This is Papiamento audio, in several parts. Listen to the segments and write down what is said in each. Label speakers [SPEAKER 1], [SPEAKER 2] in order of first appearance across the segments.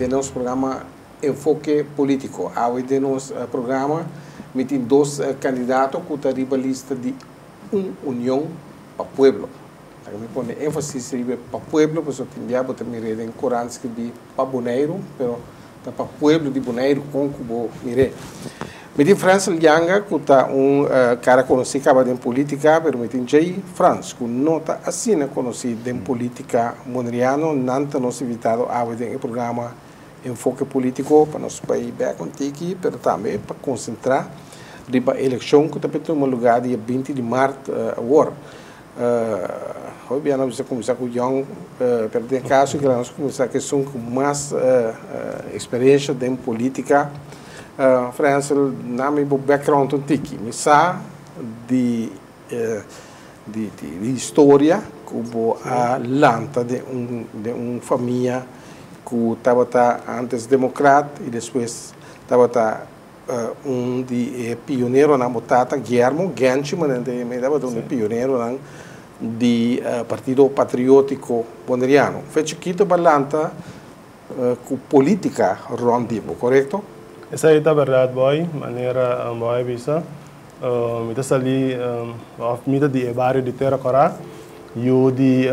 [SPEAKER 1] Den nos programa Enfoke Polítiko. Awe den nos programa mi tin dos kandidato ku ta riba lista di Un Union pa Pueblo. Laga mi pone énfasis riba e pa pueblo pasobra tin bia bo ta mir'é den korant skibí pa Boneiru, pero ta pa pueblo di Boneiru kon ku bo mir'é. Mi tin Frensel Janga ku ta un kara konosí kaba den polítika, pero mi tin Jay Frans ku no ta asina konosí den polítika boneriano. Nan ta nos invitado awe den e programa Enfoke Polítiko pa nos bai bek un tiki, pero tambe pa konsentrá riba elekshon ku ta por tuma lugá dia 20 di mart awor. Hopi bia nos bisa kuminsá ku yòn, pero den e kaso kila nos kuminsá ku esun ku mas eksperensha den polítika. Frensel, na mi bo background un tiki. Mi sa di di historia ku bo a lanta den un den un famia ku tabata antes demokrat i despues tabata Un di e pioneronan, bo tata Guillermo Genchi manera ta yama, e tabata un di e pioneronan di Partido Patriótiko Boneriano. Fe chikito bo a lanta ku polítika rònt di bo, korekto?
[SPEAKER 2] Esei ta bèrdat Boy, manera bo a bisa. Mi ta salí òf mi ta di e bario di Tera Kòrá, yu di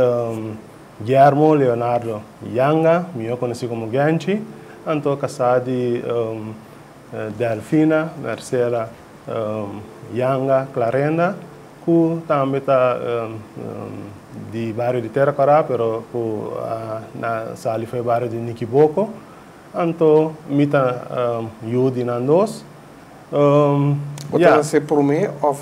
[SPEAKER 2] Guillermo Leonardo Yanga, mihó konosí komo Genchi, anto kasá di Delfina Marcela Yanga Clarenda, ku tambe ta di bario di Tera Kòrá, pero ku a na sali for e bario di Nikiboko. Anto mi ta yu di nan dos.
[SPEAKER 1] Bo ta nase promé òf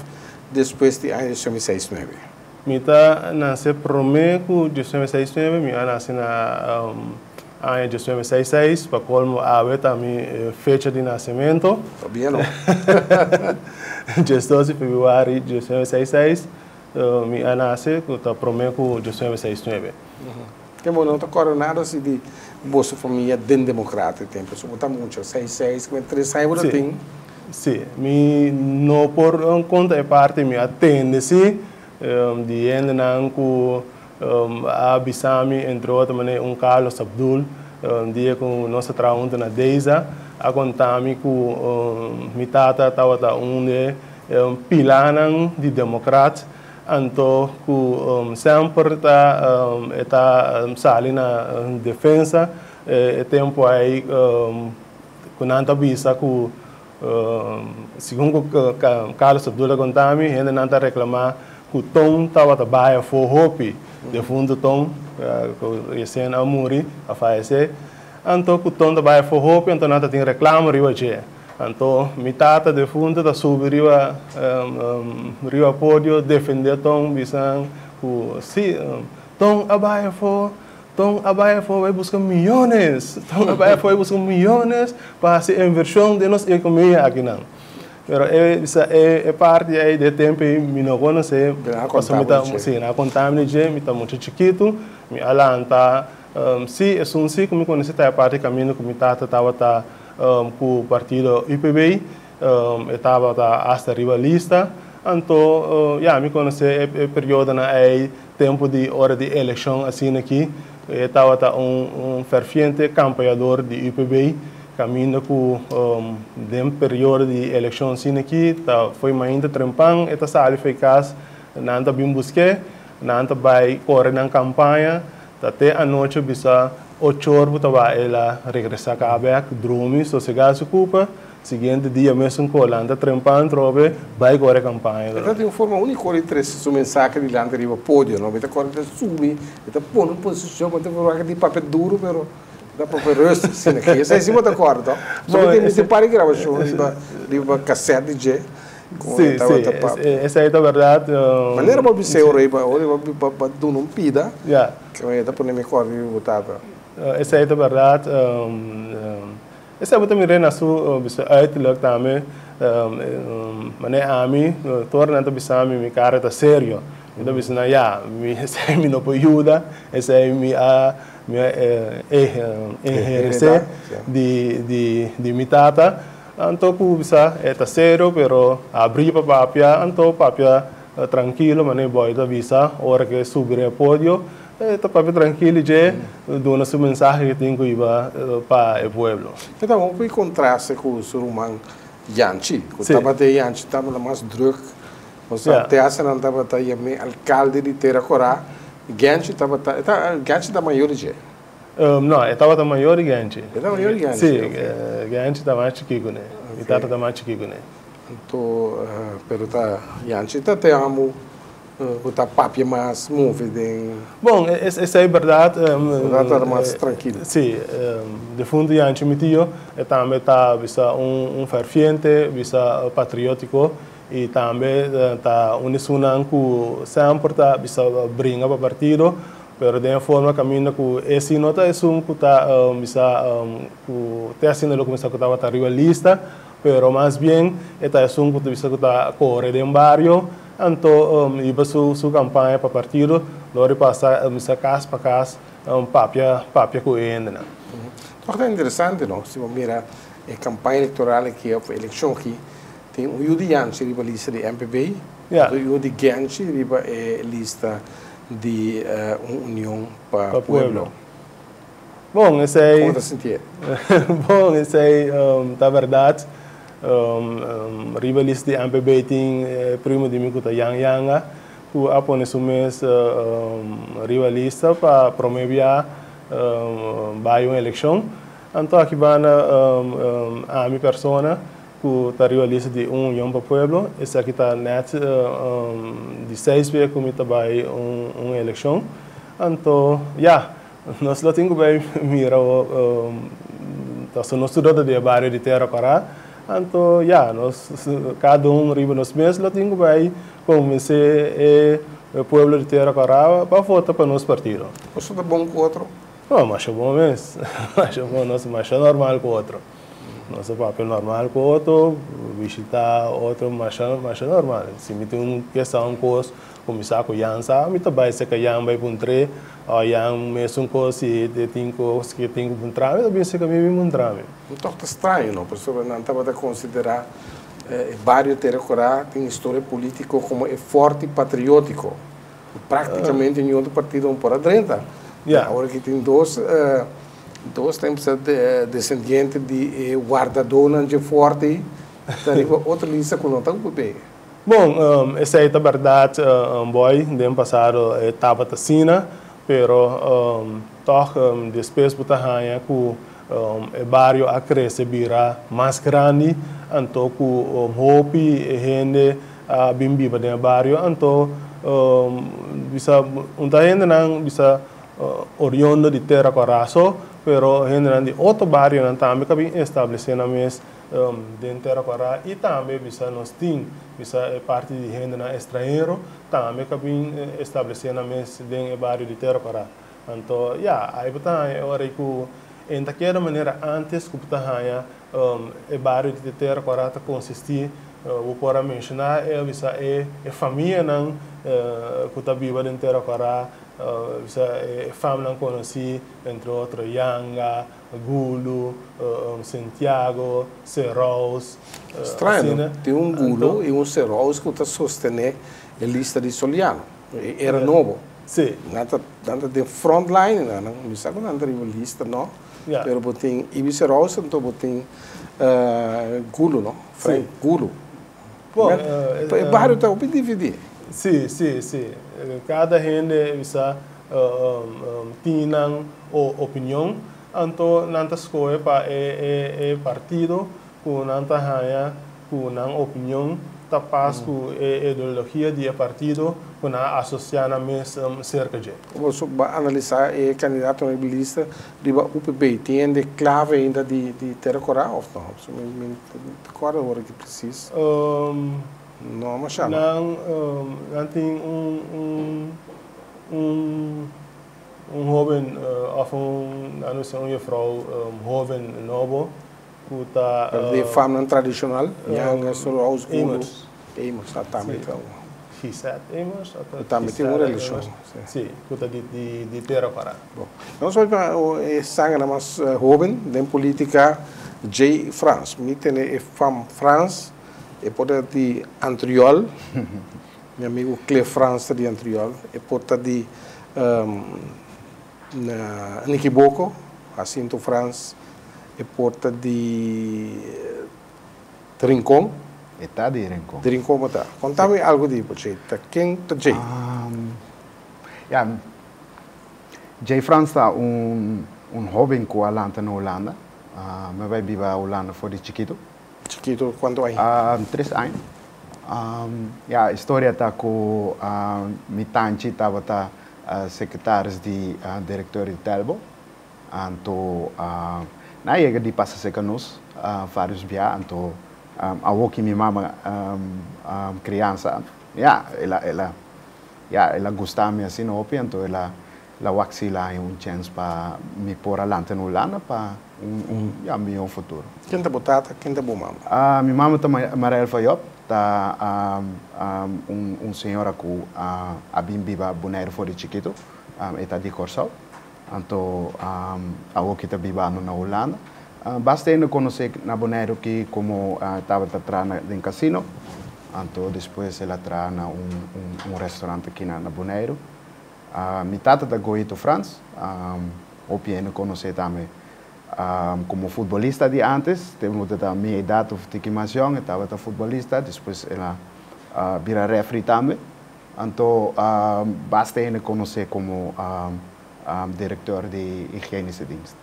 [SPEAKER 1] despues di aña 1969?
[SPEAKER 2] Mi ta nase promé ku 1969, mi a nase na aña 1966, pa kolmo awe ta mi fecha di nasementu.
[SPEAKER 1] Pabia no.
[SPEAKER 2] 12 di febrüari 1966 mi a nase, ku ta promé ku 1969.
[SPEAKER 1] Tempo no ta kòrda nada si di boso famia den demokrat e tempo, so bo ta mucha, seis seis, tres aña bo ta tin.
[SPEAKER 2] Sí, mi no por konta e parti, mi a tende sí di hendenan ku a bisa mi, entre otro manera un Carlos Abdul, dia ku nos a traha huntu na Deza, a konta mi ku mi tata tabata un di e pilanan di Demokrat, anto ku semper ta e ta sali na defensa e tempu ei. Ku nan ta bisa ku segun ku Carlos Abdul a konta mi, hendenan ta reklamá ku Ton tabata bai afó hopi. Defuntu Ton, ku resien a muri, a fayesé. Anto ku Ton ta bai afó hopi, anto nan ta tin reklamo riba dje. Anto mi tata defuntu ta subi riba riba podio defendé Ton, bisan ku si, Ton a bai afó. Ton a bai afó bai buska miyones, ton a bai afó bai buska miyones pa hasi invershon den nos ekonomia akinan. Pero e bisa e e parti ei di e tempu ei mi no konosé, pasobra mi ta, si, nan a konta mi di dje, mi ta mucha chikitu, mi a lanta, si, esun si ku mi konosé ta e parti kaminda ku mi tata tabata ku partido UPB, E tabata asta riba lista. Anto, ya, mi konosé e periodonan ei, tempu di ora di elekshon asina aki. E tabata un ferviente kampañador di UPB, kaminda ku den periodo di elekshon asina aki, ta fo'i mainta trempan e ta sali fo'i kas, nan ta bin busk'é, nan ta bai kore nan kampaña, ta te anochi bisa ochor bo ta bai el a regresá ka bèk, drumi, sosegá su kupa. Siguiente dia mesun ko lanta trempan trobe bai kore kampaña.
[SPEAKER 1] E ta di un forma úniko di trese su mensahe dilanti riba podio, no? Mi ta kòrda e ta subi, e ta pone un posishon, bo ta wak di papia duru pero e ta papia rustig asina ki. Esei si bo ta kòrda to? So mi tin mi tin par di grabashon riba riba kasèt di dje ku e tabata papia.
[SPEAKER 2] Si, esei ta bèrdat.
[SPEAKER 1] Manera bo bis'é ora ora bo ba duna un pida, e ta pone mi kòrda riba bo tata.
[SPEAKER 2] Esei ta bèrdat. Esei bo ta mira na su bisa uiterlijk tambe, manera ami, tur nan ta bisa mi, mi kara ta serio. Mi ta bisa nan, ya, mi esei mi no por yuda, esei mi a mi a eheresé di di di mi tata. Anto ku bisa e ta serio, pero abrí pa papia, anto papia trankilo, manera boy ta bisa ora ke subi den e podio. E ta papia trankil i dje duna su mensahe ku tin ku hiba pa e pueblo.
[SPEAKER 1] E ta hopi kontraste ku su ruman Janchi, ku tabata e Janchi tabata mas drùk. Osea, te hasta nan tabata yam'é alkalde di Tera Korá. Genchi tabata, e ta, Genchi ta mayor di dje?
[SPEAKER 2] No, e tabata mayor di Genchi.
[SPEAKER 1] E ta mayor di Genchi?
[SPEAKER 2] Si, Genchi ta mas chikí kuné. Mi tata ta mas chikí kuné.
[SPEAKER 1] Anto, pero ta Janchi ta te amo ku ta papia mas move den.
[SPEAKER 2] Bon, esei bèrdat.
[SPEAKER 1] Bèrdat ta mas trankil.
[SPEAKER 2] Si, defuntu Janchi mi tio, e tambe ta bisa un ferviente, bisa patriótiko i tambe ta un esunnan ku semper ta bisa bringa pa partido, pero den e forma kaminda ku e si no ta esun ku ta bisa ku te asina lo kuminsá ku tabata riba lista. Pero mas bien e ta esun ku ta bisa ku ta kore den bario, anto hiba su su kampaña pa partido dor di pasa bisa kas pa kas papia papia ku e hendenan.
[SPEAKER 1] Tòg ta interesante no, si bo mira e kampaña elektoral aki òf elekshon aki, tin un yu di Janchi riba lista di MPB, otro yu di Genchi riba e lista di un Union pa Pueblo.
[SPEAKER 2] Bon, esei.
[SPEAKER 1] Como ta sintié?
[SPEAKER 2] Bon, esei ta bèrdat. Riba lista di MPB tin e primo di mi ku ta Jan Janga, ku a pone su mes riba lista pa promé bia bai un elekshon. Anto aki banda ami persona ku ta riba lista di Un Union pa Pueblo, esaki ta nèt di seis bia ku mi ta bai un elekshon. Anto, ya. Nos lo tin ku bai mira pasobra nos tur ta di e bario di Tera Kòrá, anto ya, nos kada un riba nos mes lo tin ku bai konvensé e pueblo di Tera Kòrá pa vota pa nos partido.
[SPEAKER 1] Boso ta bon ku otro?
[SPEAKER 2] No, masha bon mes, masha bon, nos ta masha normal ku otro. Nos ta papia normal ku otro, bishita otro masha masha normal. Si mi tin un kesta un kos ku mi sa ku Jan sa, mi ta bai serka Jan bai puntr'é, o Jan mesun kos si e tin kos ku e tin ku puntra mi, ta bin serka mi bin puntra mi.
[SPEAKER 1] Un tòg ta straño no, pasobra nan tabata konsiderá e bario Tera Korá tin historia polítiko komo e fòrti patriótiko. Práktikamente niun otro partido no por a drenta. Awor aki tin dos. Dos tempu sa desendiente di e wardadónan dje fòrti ei ta riba otro lista ku no ta UPB.
[SPEAKER 2] Bon, esei ta bèrdat, Boy. Den pasado e tabata asina, pero tòg despues bo ta haña ku e bario a krese bira mas grandi, anto ku hopi hende a bin biba den e bario, anto bisa un ta hendenan bisa Oriondo di Tera Kòrá so, pero hendenan di otro barionan tambe ka bin establesé nan mes den Tera Kòrá i tambe bisa nos tin bisa e parti di hendenan estranhero tambe ka bin establesé nan mes den e bario di Tera Kòrá. Anto ya, ai bo ta haña e ora ei ku e ta keda manera ántes ku bo ta haña e bario di Tera Kòrá ta konsistí, bo por a menshoná e bisa e famianan ku ta biba den Tera Kòrá, Bisa e famnan konosí, entre otro Yanga, Gulu, Santiago, Serous.
[SPEAKER 1] Straño, no? Tin un Gulu i un Serous ku ta sostené e lista di Soliano, e era nobo.
[SPEAKER 2] Sí.
[SPEAKER 1] Nan ta nan ta den front line nan, nan mi sa ku nan ta riba lista no, pero bo tin Ibi Serous anto bo tin Gulu no, Frank Gulu.
[SPEAKER 2] Bon,
[SPEAKER 1] E bario ta hopi dividí.
[SPEAKER 2] Sí, sí, sí. Kada hende bisa tin nan opinion, anto nan ta skohe pa e partido ku nan ta haña ku nan opinion ta pas ku e ideologia di e partido ku nan a asosiá nan mes serka dje.
[SPEAKER 1] Boso ba analisá e kandidatonan riba lista riba UPB, tin hende klave ainda di Tera Kòrá òf no? Mi ta kòrda ora ki presis. No masha no.
[SPEAKER 2] Nan nan tin un un un un hoben of un nan no sa un jefrouw hoben nobo ku ta.
[SPEAKER 1] Pero di e famnan tradishonal, Ñanga, Soroos, Gulu.
[SPEAKER 2] Emers.
[SPEAKER 1] Emers, a tambe ta un.
[SPEAKER 2] Gisette Emers.
[SPEAKER 1] Ku tambe tin un relashon.
[SPEAKER 2] Si, ku ta di di Tera Pará.
[SPEAKER 1] Bon, nos bai pa e sanganan mas hoben den politica, Jay Frans. Mi tene e fam Frans, e por ta di Antriol, mi amigo Cliff Frans ta di Antriol, e por ta di Na Nikiboko, Jacinto Frans e por ta di Rincon.
[SPEAKER 3] E ta di Rincon.
[SPEAKER 1] Di Rincon bo ta. Konta mi algu di bo, Jay. Ta ken ta Jay?
[SPEAKER 3] Ya, Jay Frans ta un un hoben ku a lanta na Hulanda. Mi a bai biba Hulanda for di chikitu.
[SPEAKER 1] Chikitu kuantu aña?
[SPEAKER 3] Tres aña. Ya, historia ta ku mi tanchi tabata sekretaris di direktor di Telbo. Anto nan a yega di pasa serka nos vários bia. Anto awor ki mi mama kriansa, ya, el a, el a, ya, el a gusta mi asina hopi. Anto el a el a wak si el a haña un chèns pa mi por a lanta na Hulanda pa un, un, ya, mihó futuro.
[SPEAKER 1] Ken ta bo tata? Ken ta bo mama?
[SPEAKER 3] Mi mama ta Maria Elfa Job. Ta un, un señora ku a bin biba Boneiru for di chikitu. E ta di Kòrsou. Anto awor ki ta bibando na Hulanda. Basta hende konosé na Boneiru ki komo tabata traha na den kasino. Anto despues el a traha na un un restaurant aki na Boneiru. Mi tata ta Goito Frans. Hopi hende konosé tambe komo futbolista di antes. Tempu ku ta mi edat of tiki mas yòn e tabata futbolista. Despues el a bira refri tambe. Anto basta hende konosé komo direktor di Higienische Dienst.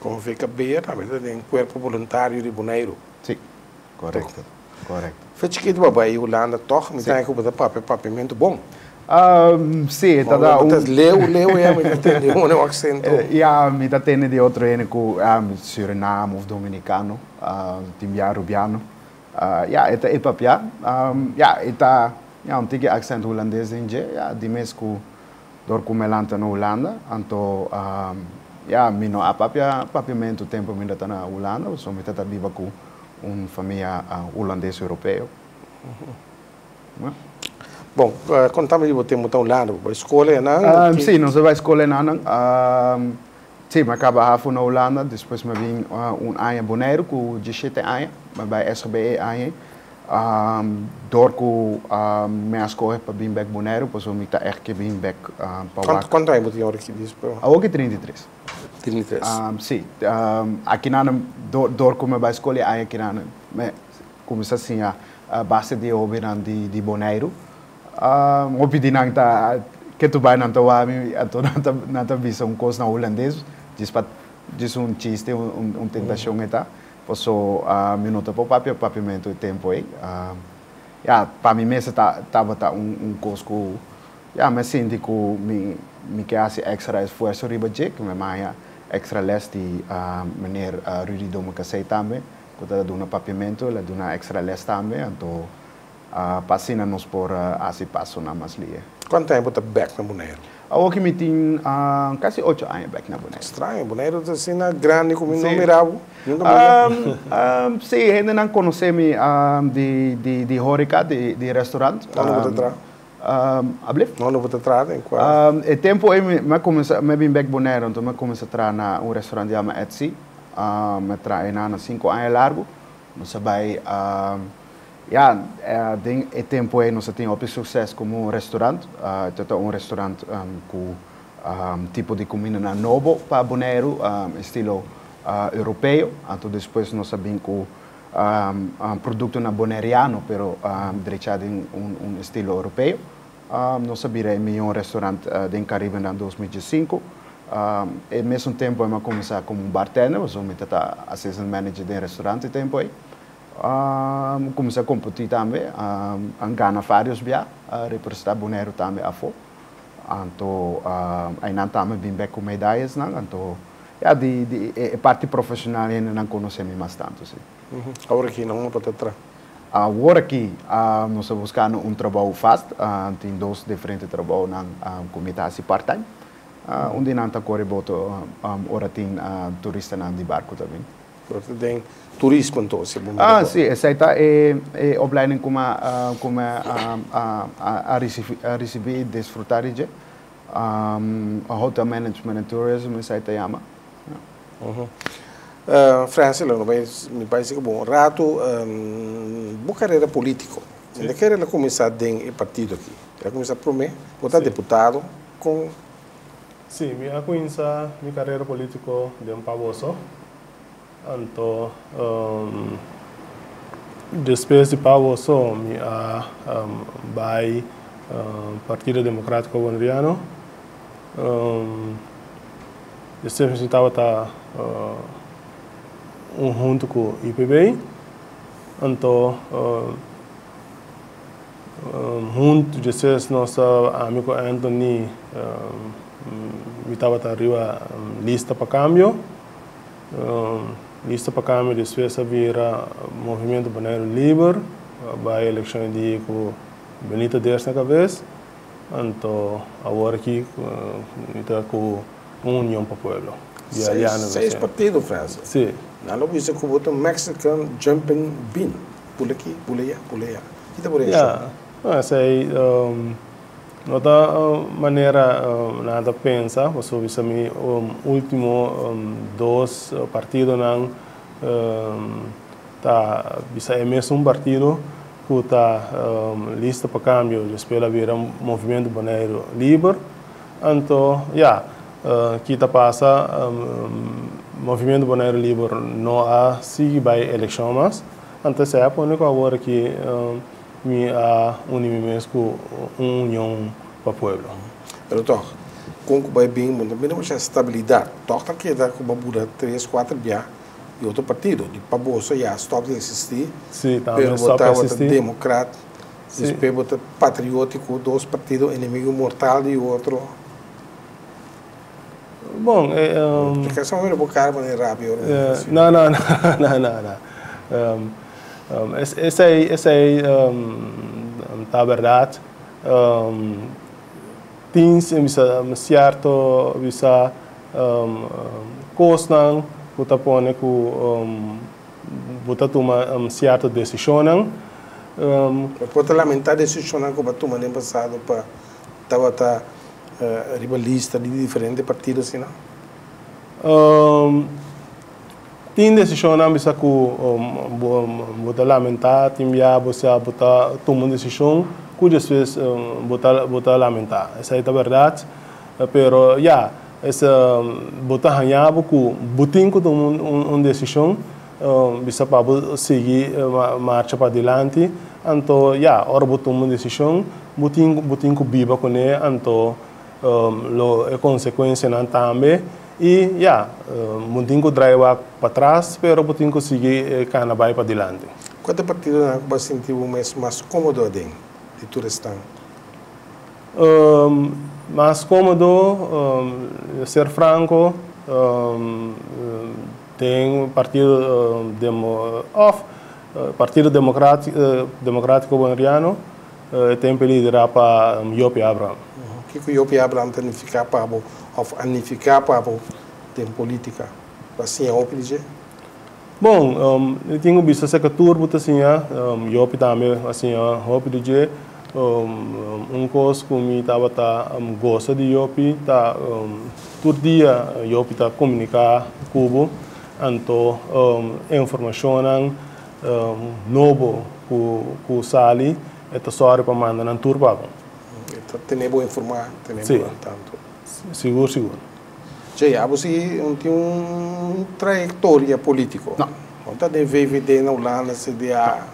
[SPEAKER 1] Komo VKB tambe ta den Kuerpo Boluntario di Boneiru.
[SPEAKER 3] Sí, korekto, korekto.
[SPEAKER 1] Fe chikitu bo a bai Hulanda tòg? Mi ta haña ku bo ta papia papiamentu bon.
[SPEAKER 3] Sí, e ta da un.
[SPEAKER 1] Bo ta leu leu ya, mi ta tende un aksento.
[SPEAKER 3] Ya, mi ta tende di otro hende ku Surinam òf Dominikano, tin bia Rubiano. Ya, e ta e papia. Ya, e ta ya un tiki aksent hulandes den dje. Ya, di mes ku dor ku mi a lanta na Hulanda, anto ya mi no a papia papiamentu tempu mi ta na Hulanda, pasobra mi ta ta biba ku un famia hulandes europeo.
[SPEAKER 1] Bon, konta mi di bo tempu ta Hulanda, bo bai skol einan?
[SPEAKER 3] Si, nos a bai skol einan. Si, mi a kaba hafo na Hulanda, despues mi a bin un aña Boneiru ku diesshete aña, mi a bai SGB e aña ei. Dor ku mi a skohe pa bin bek Boneiru pasobra mi ta ègt ke bin bek pa wak.
[SPEAKER 1] Kuantu aña bo tin ora ki dispo?
[SPEAKER 3] Awor ki 33.
[SPEAKER 1] 33.
[SPEAKER 3] Si, akinan dor ku mi a bai skol e aña akinan mi kuminsá siña base di e hobennan di Boneiru. Hopi di nan ta ke tu bai nan ta wak mi anto nan ta bisa un kos na hulandes djis pa djis un chiste un tentashon e ta paso mi no ta por papia papiamentu e tempu ei ya pa mi mes ta tabata un kos ku ya mi a sinti ku mi mi ke hasi extra esfuerso riba dje ku mi a haña extra les di meneer Rudy Domecassey tambe ku ta duna papiamentu el a duna extra les tambe anto Pa asina nos por hasi pasonan mas lihe.
[SPEAKER 1] Kuantu aña bo ta bèk na Boneiru?
[SPEAKER 3] Awor ki mi tin kasi ocho aña bèk na Boneiru.
[SPEAKER 1] Straño, Boneiru ta asina grandi ku mi no mira bo. Nunka mira.
[SPEAKER 3] Sí, hendenan konosé mi di hóreka, di restaurant.
[SPEAKER 1] Unda bo ta traha?
[SPEAKER 3] Ablif?
[SPEAKER 1] Unda bo ta traha den kua?
[SPEAKER 3] E tempu ei mi a kuminsá, mi a bin bèk Boneiru, anto mi a kuminsá traha na un restaurant yama Etsy. Mi a traha einan na sinku aña largu. Nos a bai. Ya, den e tempu ei nos a tin hopi sukses komo restaurant. E ta un restaurant ku tipo di kumindanan nobo pa Boneiru, estilo europeo. Anto despues nos a bin ku produktonan boneriano, pero drechá den un estilo europeo. Nos a bira e mihó restaurant den Karibe na 2015. E mesun tempu ei mi a kuminsá komo un bartender, pasobra mi ta assistant manager den restaurant e tempu ei. Cuminsa competi tambe, a gana varios bia, a representa Boneiru tambe afo. Anto einan tambe bin bek cu medayasnan, anto ya di di e parti profesional hendenan conoce mi mas tanto si.
[SPEAKER 1] Awor aki nan unda ta tra?
[SPEAKER 3] Awor aki nos ta buscando un trabou vast, tin dos diferente trabounan cu mi ta haci part time. Un di nan ta core boto ora tin turistanan di barco ta bin.
[SPEAKER 1] Pero ta den turismo entonces, si bo mira
[SPEAKER 3] Ah, si, esei ta e e opleiding ku mi a ku mi a a a risibí i disfrutá di dje. Hotel Management and Tourism esei ta yama.
[SPEAKER 1] Ja. Francis, lo no bai mi parece ku bo un ratu bo karera politiko. Mi ta kere el a kuminsá den e partido aki. El a kuminsá promé, bo ta deputado kon.
[SPEAKER 2] Si, mi a kuminsá mi karera polítiko den Pa Boso. Anto despues di Pa Boso mi a bai Partido Demokrátiko Boneriano. Despues mi tabata un huntu ku IPB. Anto Huntu djeses nos ami ku Anthony mi tabata riba Lista pa Kambio. Lista pa Kambio despues a bira Movimiento Boneiru Liber, a bai elekshon e dia ku Benito Ders na kabes. Anto awor aki mi ta ku Un Union pa Pueblo di Ariano
[SPEAKER 1] Seis
[SPEAKER 2] Vicente.
[SPEAKER 1] partido, Francis.
[SPEAKER 2] Si.
[SPEAKER 1] Nan lo bisa ku bo ta un Mexican jumping bean. Bula aki, bula ya, bula ya. Ki ta bo reakshon?
[SPEAKER 2] Ya, no esei no ta manera nan ta pensa, pasobra bisa mi ultimo dos partidonan ta bisa e mesun partido ku ta Lista pa Kambio, despues a bira Movimiento Boneiru Liber. Anto, ya, ki ta pasa, Movimiento Boneiru Liber no a sigui bai elekshon mas. Anto esei a pone ku awor aki mi a uni mi mes ku un union pa pueblo.
[SPEAKER 1] Pero tòg, kon ku bai bin bo no ta mira masha stabilidat. Tòg ta keda ku bo a bura tres, kuater bia di otro partido. Di pa boso ya stòp di eksistí,
[SPEAKER 2] Sí, tambe
[SPEAKER 1] pero bo
[SPEAKER 2] stòp di
[SPEAKER 1] tabata
[SPEAKER 2] eksistí.
[SPEAKER 1] demokrat,
[SPEAKER 2] Sí.
[SPEAKER 1] despues bo ta patriótiko, dos partido enemigo mortal di otro.
[SPEAKER 2] Bon, e.
[SPEAKER 1] Te kasa mira bo kara manera rabia ora mi hasi.
[SPEAKER 2] No, no, no, no, no, no. Esei, esei ta bèrdat. Tin bisa sierto bisa kosnan ku ta pone ku bo ta tuma sierto desishonnan.
[SPEAKER 1] Bo por ta lamentá desishonnan ku bo a tuma den pasado pa tabata riba lista di diferente partido asina?
[SPEAKER 2] Tin desishonnan bisa ku bo ta lamentá, tin bia bo sa bo ta tuma un desishon ku despues bo ta bo ta lamentá. Esei ta bèrdat, pero ya, es bo ta haña bo ku bo tin ku tuma un desishon bisa pa bo sigui marcha padilanti. Anto ya, ora bo tuma un desishon bo tin bo tin ku biba kuné, anto lo e konsekuensianan tambe. I ya, bo tin ku drai wak patras, pero bo tin ku sigui kana bai padilanti.
[SPEAKER 1] Kua ta e partidonan ku bo a sinti bo mes mas kómodo aden di tur esnan?
[SPEAKER 2] Mas kómodo, ser franko, den Partido Demo òf Partido Demokratiko Boneriano, e tempu e liderá pa Jopie Abraham.
[SPEAKER 1] Kiko Jopie Abraham ta nifiká pa bo òf a nifiká pa bo den polítika? Bo a siña hopi di dje?
[SPEAKER 2] Bon, mi tin ku bisa seka tur bo ta siña, Jopie tambe a siña hopi di dje. Un kos ku mi tabata gosa di Jopie ta tur dia Jopie ta komuniká ku bo, anto informashonnan nobo ku sali e ta sòri pa manda nan tur pa bo.
[SPEAKER 1] E ta tene bo informá, tene bo al tanto.
[SPEAKER 2] Sigur, sigur.
[SPEAKER 1] Che, abo si no tin un trayektoria polítiko?
[SPEAKER 3] No.
[SPEAKER 1] No ta den VVD na Hulanda, CDA,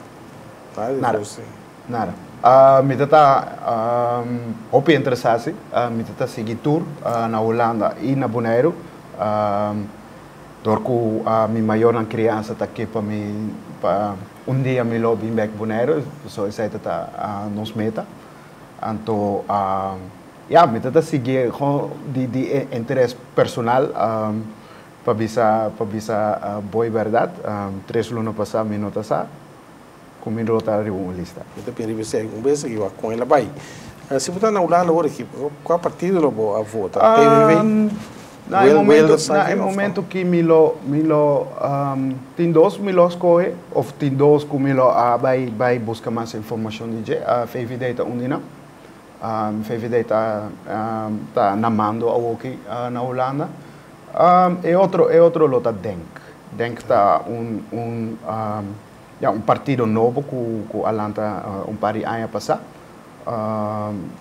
[SPEAKER 1] nada di
[SPEAKER 3] Nada.
[SPEAKER 1] kos así.
[SPEAKER 3] Nada. Mi ta ta hopi interesá si. Mi ta ta sigui tur na Hulanda i na Boneiru. Dor ku mi mayornan kriansa ta ke pa mi pa un dia mi lo bin bek Boneiru, so esei ta ta nos meta. Anto ya, mi ta ta sigui gewoon di di interes personal pa bisa pa bisa bo e bèrdat. Tres luna pasá mi no ta sa ku mi lo ta riba un lista.
[SPEAKER 1] Mi ta pidi bisa algun bes aki wak kon el a bai. Si bo ta na Hulanda ora aki, kua partido lo bo a vota? PVV?
[SPEAKER 3] Na e momento, na e momento ki mi lo, mi lo tin dos mi lo skohe of tin dos ku mi lo a bai bai buska mas informashon di dje. VVD ta un di nan. VVD ta ta na mando awoki na Hulanda. E otro e otro lo ta Denk. Denk ta un un ya un partido nobo ku ku a lanta un par di aña pasá.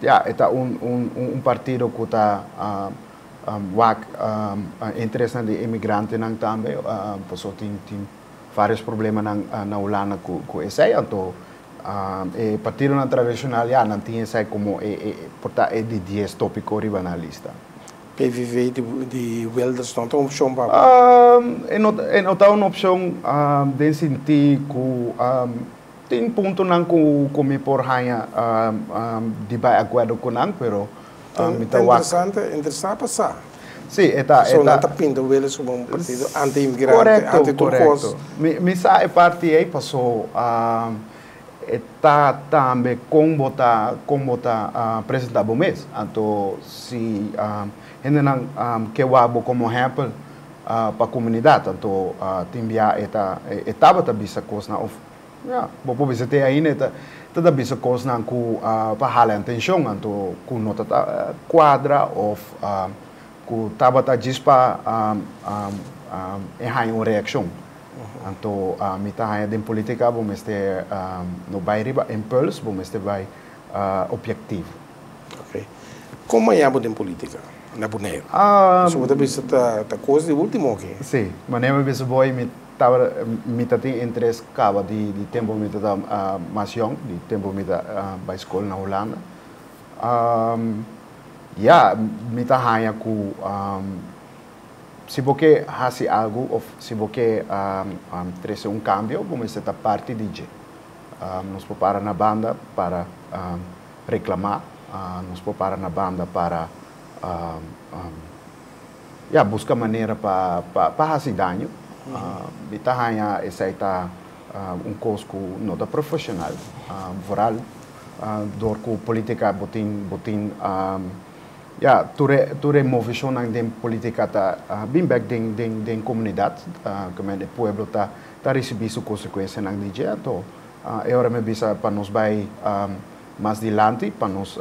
[SPEAKER 3] Ya e ta un un un partido ku ta. Wak interesnan di emigrantenan tambe, paso tin varios problemanan na Hulanda ku esei. Anto e partidonan tradishonal ya nan tin esei komo e por ta e di 10 tópiko riba nan lista.
[SPEAKER 1] PVV di Wilders no ta un opshon pa bo?
[SPEAKER 3] E no ta un opshon den sintí ku tin puntonan ku mi por haña di bai akuerdo ku nan, pero mi ta wak.
[SPEAKER 1] Interesante, interesá pa sa.
[SPEAKER 3] Sí, e ta.
[SPEAKER 1] So nan ta pinta Wilders komo un partido anti-inmigrante, anti tur kos.
[SPEAKER 3] Korekto. Mi sa e parti ei paso e ta tambe kon bo ta kon bo ta presentá bo mes. Anto si hendenan ke wak bo komo ehèmpel pa komunidat, anto tin bia e ta e tabata bisa kosnan òf ya bo por bisa te ainda e ta e ta bisa kosnan ku pa hala atenshon anto ku no ta kuadra òf ku tabata djis pa e haña un reakshon. Anto mi ta haña den politica bo mester no bai riba impuls, bo mester bai objectivo.
[SPEAKER 1] Ok. Kon maña bo den politica na Boneiru? Pasobra bo ta bisa ta kos di ultimo aki.
[SPEAKER 3] Si, manera mi bisa bo mi tabata mi ta tin interes kaba di tempo mi ta mas yong, di tempo mi ta bai skol na Hulanda. Ya, mi ta haña ku Si bo ke hasi algu of si bo ke trese un kambio, bo mester ta parti di dje. Nos por para na banda para reklamá, nos por para na banda para ya buska manera pa pa hasi daño. Mi ta haña esei ta un kos ku no ta profeshonal, vooral dor ku politika bo tin bo tin. Ya, tur e tur e moveshonnan den politika ta bin bek den den den komunidat, kemen e pueblo ta ta risibí su konsekuensianan di dje. Anto e ora mi bisa pa nos bai mas dilanti, pa nos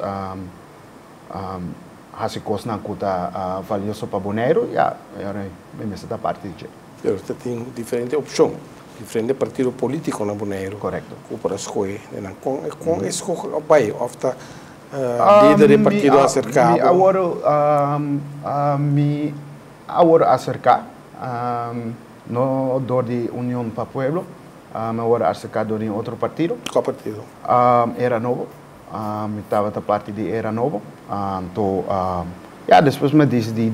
[SPEAKER 3] hasi kosnan ku ta valioso pa Boneiru, ya, e ora mi mester ta parti di dje.
[SPEAKER 1] Pero ta tin diferente opshon, diferente partido polítiko na Boneiru ku por a skohe den nan. Kon kon e skohe a bai òf ta Lider di partido aserká
[SPEAKER 3] bo? Mi a wòrdu aserká, no dor di Union pa Pueblo, mi a wòrdu aserká dor di un otro partido.
[SPEAKER 1] Kua partido?
[SPEAKER 3] Era Nobo. Mi tabata parti di Era Nobo. Anto, ya, despues mi a disidí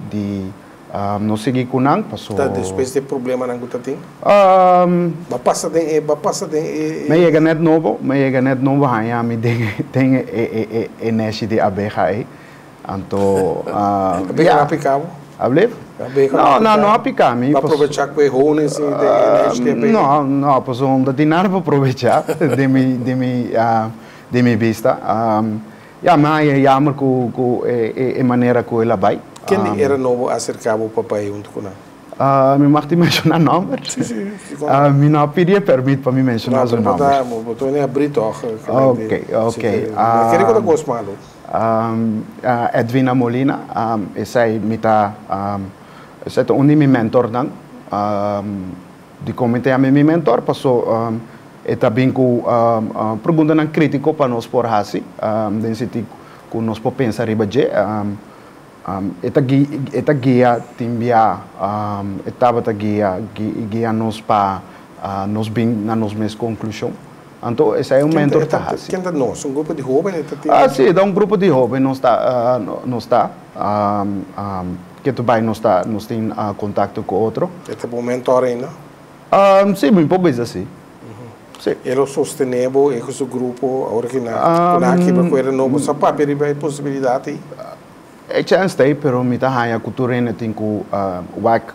[SPEAKER 3] di No sigui cu nan paso.
[SPEAKER 1] Ta despues di e problemanan cu ta tin? Bo a pasa den e, bo a pasa den e.
[SPEAKER 3] Mi a yega net nobo, mi a yega net nobo haña mi den den e e neshi di abeha ei. Anto,
[SPEAKER 1] Abeha no a pica bo?
[SPEAKER 3] Ablief?
[SPEAKER 1] Abeha no a pica bo?
[SPEAKER 3] No, no a pica mi.
[SPEAKER 1] Bo a probecha cu e honing si den e neshi di abeha?
[SPEAKER 3] No, no, paso no ta tin nada pa probecha den mi den mi den mi bista. Ya, mi a haña jammer ku ku e e manera ku el a bai.
[SPEAKER 1] Ken di era nobo a aserká bo pa bai huntu ku nan?
[SPEAKER 3] Mi mag tin menshoná nòmber?
[SPEAKER 1] Sí, sí, sí.
[SPEAKER 3] Mi no a pidi e pèrmit pa mi menshoná su nòmber.
[SPEAKER 1] No, pero bo ta, bo ta wene abrí tòg.
[SPEAKER 3] Ok, ok.
[SPEAKER 1] No kere ku ta kos malu.
[SPEAKER 3] Edwina Molina, esei mi ta, esei ta un di mi mentornan. Dikon mi ta yama e mi mentor? Paso e ta bin ku preguntanan krítiko pa nos por hasi, den sentido ku nos por pensa riba dje. E ta e ta guia tin bia, e tabata guia guia nos pa nos bin na nos mes konklushon. Anto esei un mentor ta hasi.
[SPEAKER 1] Ken ta nos? Un grupo di hóben e ta tin?
[SPEAKER 3] Si, ta un grupo di hóben nos ta nos ta. Ke tu bai nos ta nos tin kontakto ku otro.
[SPEAKER 1] E ta bo mentor ainda?
[SPEAKER 3] Si, mi por bisa si. Si.
[SPEAKER 1] E lo sostené bo e ku su grupo awor ki nan ku nan a kibra ku era nobo? Sa papia riba e posibilidat ei?
[SPEAKER 3] E chèns ta ei, pero mi ta haña ku tur hende tin ku wak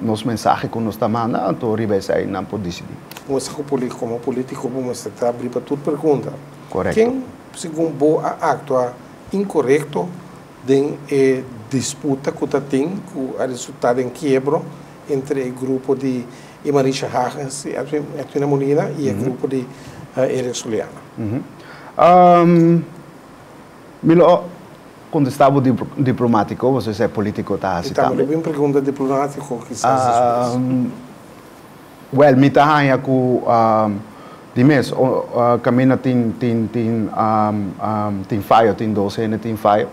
[SPEAKER 3] nos mensahe ku nos ta manda, anto riba esei nan por disidí.
[SPEAKER 1] Bo mester ku komo polítiko bo mester ta abrí pa tur pregunta.
[SPEAKER 3] Korekto.
[SPEAKER 1] Ken segun bo a aktua inkorekto den e disputa ku ta tin ku a resultá den kiebro entre e grupo di Marisha Hagens i Edwina Molina i e grupo di Eric Soliana?
[SPEAKER 3] Mi lo kontestá bo diplomátiko, pasobra esei polítiko ta hasi tambe.
[SPEAKER 1] I tambe lo bin pregunta diplomátiko kisas despues.
[SPEAKER 3] Wèl, mi ta haña ku di mes kaminda tin tin tin tin fayo, tin dos hende tin fayo.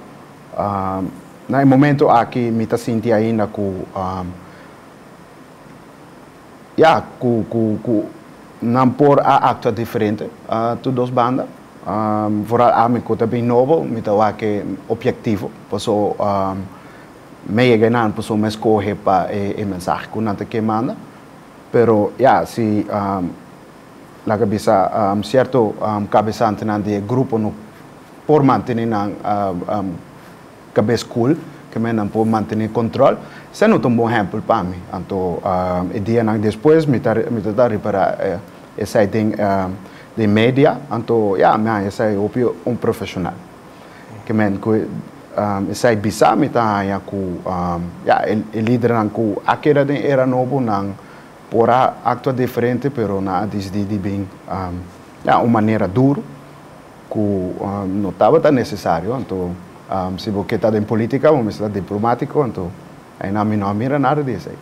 [SPEAKER 3] Na e momento aki mi ta sinti ainda ku ya ku ku ku nan por a aktua diferente tur dos banda. Vooral ami ku ta bin nobo mi ta wak e objektivo paso mi yega einan paso mi a skohe pa e mensahe ku nan ta ke manda. Pero ya si laga bisa sierto kabesantenan di e grupo no por mantene nan kabes kul, ke men nan por mantene kontrol, esei no ta un bon ehèmpel pa mi. Anto e dianan despues mi ta mi ta ta ripará esei den den media, anto ya mi haña esei hopi unprofeshonal. Ke men ku esei bisa mi ta haña ku ya e lidernan ku a keda den era nobo nan por a aktua diferente pero nan a disidí di bin ya un manera duru. Ku no tabata nesesario, anto si bo ke ta den politika bo mester ta diplomatiko, anto einan mi no a mira nada di esei.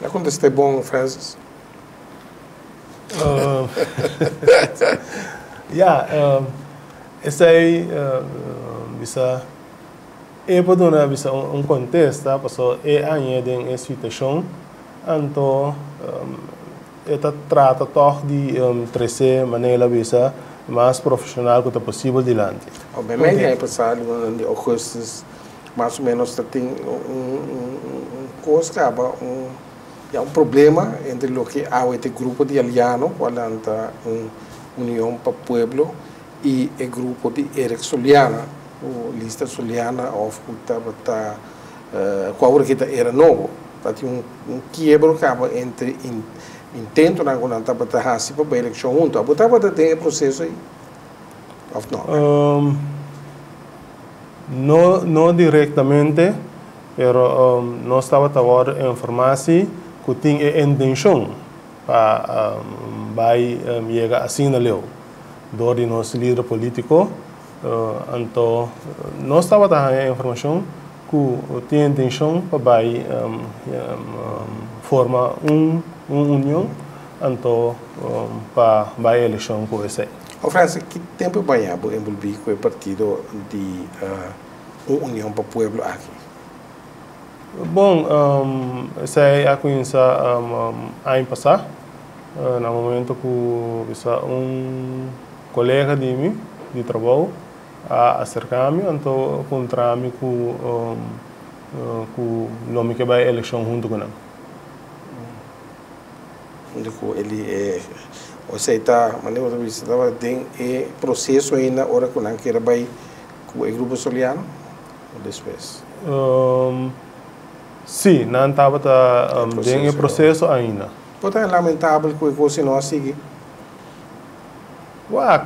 [SPEAKER 1] A kontest'é bon, Francis?
[SPEAKER 2] Ya, esei bisa e por duna bisa un kontesta pasobra e aña den e situashon, anto E ta trata tòg di trese manera el a bisa mas profeshonal ku ta posibel dilanti.
[SPEAKER 1] Obviamente aña pasá lunanan di ougùstus mas o ménos ta tin un kos kaba un ya un problema entre loke awe ta e grupo di Aliano ku a lanta un union pa pueblo i e grupo di Eric Soliana ku lista Soliana òf ku tabata Ku awor ki ta era nobo, ta tin un kiebro kaba entre intentonan ku nan tabata hasi pa bai elekshon huntu. Abo tabata den e proseso ei òf no?
[SPEAKER 2] No, no direktamente, pero nos tabata wòrdu informá si ku tin e intenshon pa bai yega asina leu dor di nos lider polítiko. Anto nos tabata haña informashon ku tin intenshon pa bai forma un union anto pa bai elekshon ku esei.
[SPEAKER 1] O Francis, ki tempu baña bo enbolbí ku e partido di un union pa pueblo aki?
[SPEAKER 2] Bon, esei a kuminsá aña pasá, na momento ku bisa un. Kolega di mi di trabou a aserká mi anto puntra mi ku ku lo mi ke bai elekshon huntu ku nan.
[SPEAKER 1] Huntu ku Eli e osea ta manera bo ta bisa tabata den e proseso ainda ora ku nan kere bai ku e grupo Soliano o despues?
[SPEAKER 2] Si, nan tabata den e proseso ainda.
[SPEAKER 1] Por ta lamentabel ku e kos no a sigui.
[SPEAKER 2] Wak,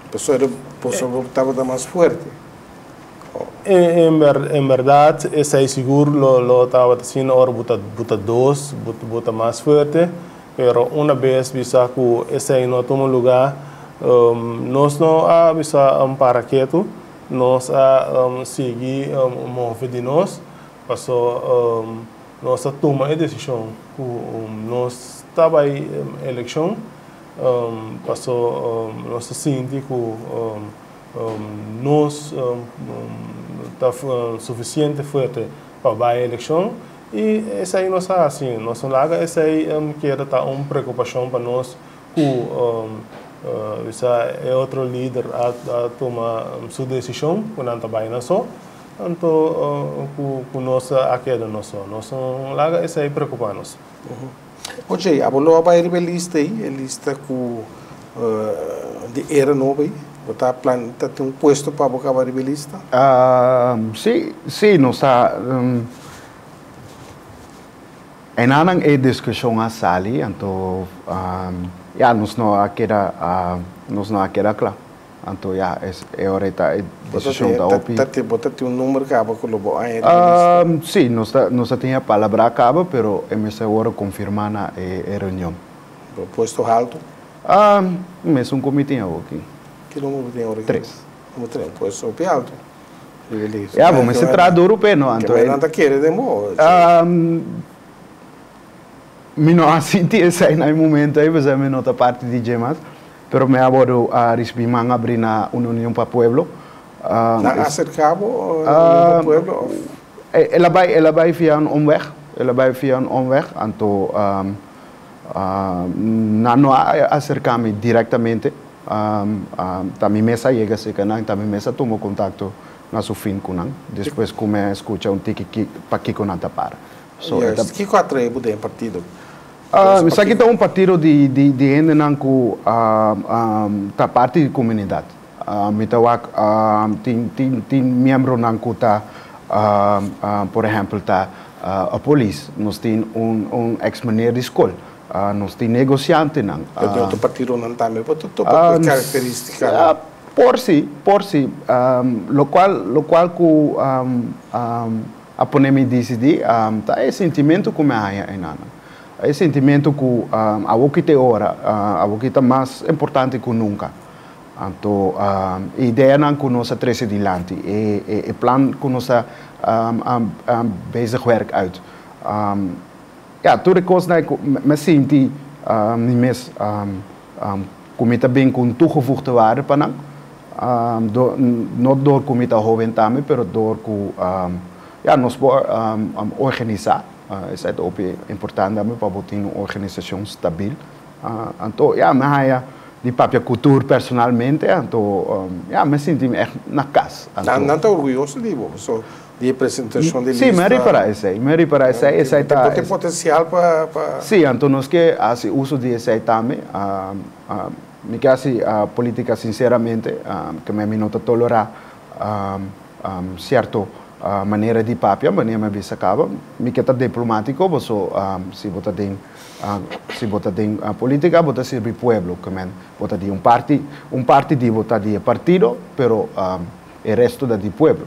[SPEAKER 1] Pasobra boso tabata mas fuerte.
[SPEAKER 2] En berdad esei sigur lo tabata asina ora bo ta bo ta dos, bo ta mas fuerte, pero una bes bisa ku esei no a tuma luga, nos no a bisa para ketu, nos a sigui move di nos, paso Nos a tuma e desishon ku nos ta bai elekshon paso nos ta sinti ku nos ta sufisiente fuerte pa bai elekshon i esei nos a hasi. Nos no laga esei keda ta un preokupashon pa nos ku bisa e otro lider a tuma su desishon ku nan ta bai nan so. Anto ku nos a keda nos so. Nos no laga esei preokupa nos.
[SPEAKER 1] Oye, abo lo a bai riba e lista ei, e lista ku di era nobo ei? Bo ta plan, ta tin un puesto pa bo kaba riba e lista?
[SPEAKER 3] Sí, sí, nos ta, enanan e diskushon a sali, anto ya nos no a keda, nos no a keda kla. Anto ya, e ora ei ta e desishon ta hopi.
[SPEAKER 1] Bo ta tin un number kaba ku lo bo aña riba lista?
[SPEAKER 3] Sí, nos ta nos ta tin e palabrá kaba, pero e mester wòrdu konfirmá na e reunion.
[SPEAKER 1] Bo puesto haltu?
[SPEAKER 3] Mesun ku mi tin awor aki.
[SPEAKER 1] Ki number bo tin awor aki?
[SPEAKER 3] Tres.
[SPEAKER 1] Number tres, un puesto hopi haltu riba lista.
[SPEAKER 3] Ya, bo mester traha duru p'e, no?
[SPEAKER 1] Anto e. Ke nan ta kere den bo?
[SPEAKER 3] Mi no a sinti esei na e momento ei, pasobra mi no ta parti di dje mas. Pero mi a wòrdu a risibí man abrí na un Union pa Pueblo.
[SPEAKER 1] Nan a aserká bo Union pa Pueblo òf?
[SPEAKER 3] El a bai, el a bai via un omweg, el a bai via un omweg, anto nan no a aserká mi direktamente, ta mi mes a yega serka nan, ta mi mes a tuma kontakto na su fin ku nan, despues ku mi a skucha un tiki pakiko nan ta para.
[SPEAKER 1] So e ta. Kiko a trae bo den e partido?
[SPEAKER 3] Esaki ta un partido di di hendenan ku ta parti di komunidat. Mi ta wak tin tin tin miembronan ku ta por ehèmpel ta polis, nos tin un un eks meneer di skol, nos tin negosiantenan.
[SPEAKER 1] Pero den otro partidonan tambe bo ta topa ku e karakteristikanan?
[SPEAKER 3] Por si, por si. Lokual lokual ku A pone mi disidí ta e sintimentu ku mi a haña einan. E sintimentu ku awoki ta e ora, awoki ta mas importante ku nunka. Anto e ideanan ku nos a trese dilanti, e plan ku nos a bezig werk uit. Ya, tur e kosnan ku mi a sinti mi mes ku mi ta bin ku un toegevoegde waarde pa nan. No dor ku mi ta hoben tambe, pero dor ku ya nos por organisá. Esei ta hopi importante tambe pa bo tin un organisashon stabil. Anto ya mi haña di papia ku tur personalmente, anto ya mi sinti mi ègt na kas.
[SPEAKER 1] Nan ta orguyoso di bo, pasobra di e presentashon di lista.
[SPEAKER 3] Sí, mi a ripará esei, mi a ripará esei, esei ta.
[SPEAKER 1] Bo tin potensial pa.
[SPEAKER 3] Sí, anto nos ke hasi uso di esei tambe. Mi ke hasi politica sinceramente, ke mi no ta tolera cierto manera di papia, manera mi a bisa caba. Mi ke ta diplomatico, paso si bo ta den si bo ta den politica bo ta sirbi pueblo, ke men bo ta di un parti, un parti di bo ta di e partido, pero e resto ta di pueblo.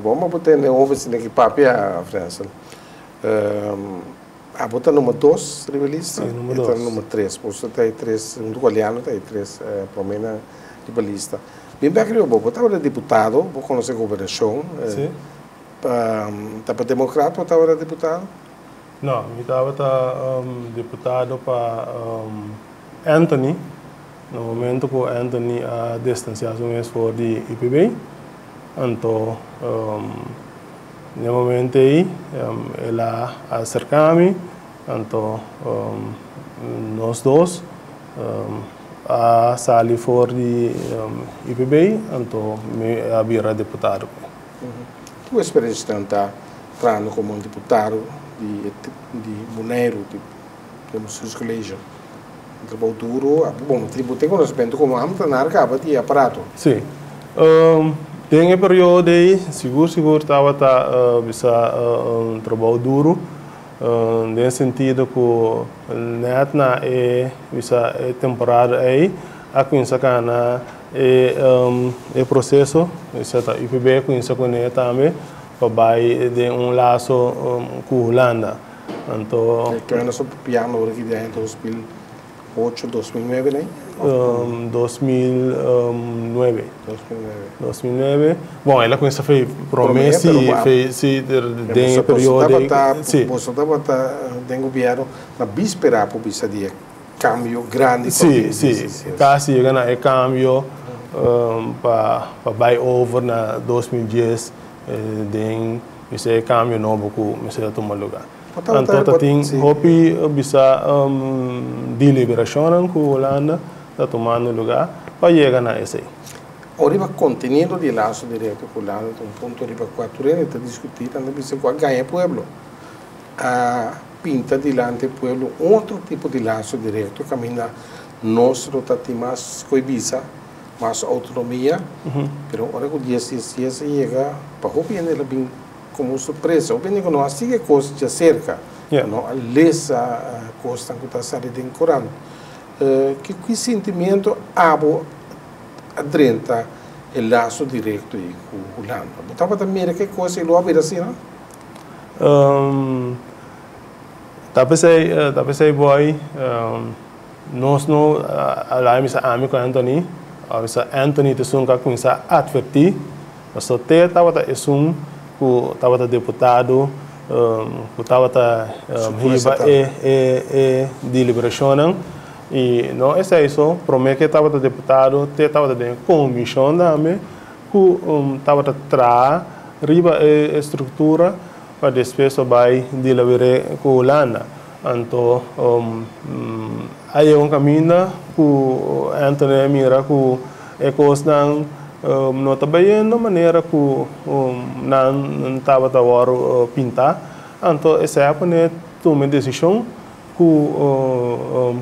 [SPEAKER 1] Bon, bo por tende hopi esaki ki papia, Frensel. Abo ta number dos riba e lista?
[SPEAKER 2] Sí, number
[SPEAKER 1] E ta
[SPEAKER 2] dos.
[SPEAKER 1] number tres. Boso ta e tres, huntu ku Aliano ta e tres proménan riba lista. Bin bèk riba bo. Bo tabata diputado, bo konosé gobernashon.
[SPEAKER 2] Sí.
[SPEAKER 1] Ta pa Demokrat bo tabata diputado?
[SPEAKER 2] No, mi tabata diputado pa Anthony, na momento ku Anthony a distansiá su mes for di UPB. Anto. Den e momento ei el a acerca mi, anto nos dos a sali for di UPB, anto mi a bira diputado.
[SPEAKER 1] Ki bo experiencia nan ta trahando como un diputado di di Boneiru, di Bestuurscollege? Un trabou duro, bon, bo tin conocimento como ambtenaar caba di e aparato.
[SPEAKER 2] Si. Den e periodo ei sigur sigur tabata bisa un trabou duru den sentido ku nèt na e bisa e temporada ei a kuminsá kana e e proseso bisa ta UPB a kuminsá kuné tambe pa bai den un laso ku Hulanda anto.
[SPEAKER 1] E kende so papiando ora ki di aña 2000. Ocho, 2009 nei?
[SPEAKER 2] 2009.
[SPEAKER 1] 2009.
[SPEAKER 2] 2009. Bon, el a kuminsá fei promé si, fei si den e periodo ei.
[SPEAKER 1] Si. Boso tabata den gobièrnu na bíspera por bisa di e kambio grandi ku a bini.
[SPEAKER 2] Si, si. Kasi yega na e kambio pa bai over na 2010 den bisa e kambio nobo ku mester a tuma lugá. Anto ta tin hopi bisa deliberashonnan ku Hulanda ta tumando lugá pa yega na esei.
[SPEAKER 1] O riba kontenido di e laso direkto ku Hulanda ta un punto riba kua tur hende ta diskutí, nan ta bisa ku a gaña e pueblo. A pinta dilanti e pueblo un otro tipo di laso direkto kaminda nos lo ta tin mas koe bisa, mas outonomia, pero ora ku dies dies dies a yega pa hopi hende lo bin Como un sorpresa. Hopi hende cu no a sigui e cos djacerca, no a lesa cosnan cu ta sali den corant. Ki ki sentimiento abo a drenta e laso directo ei cu Hulanda? Bo tabata mira cu e cos ei lo a bira asina?
[SPEAKER 2] Ta pesey, ta pesey boy, nos no a laga misa ami cu Anthony, a bisa Anthony ta esun cu a cuminsa adverti. Pasobra te tabata esun ku tabata deputado ku tabata hiba e deliberashonnan. I no esei so, promé ku e tabata deputado te tabata den e komishon tambe ku tabata traha riba e struktura pa despues a bai dilawir'é ku Hulanda. Anto a yega un kaminda ku Anthony a mira ku e kosnan no ta bayendo manera ku nan tabata wòrdu pintá. Anto esei a pone tuma e desishon ku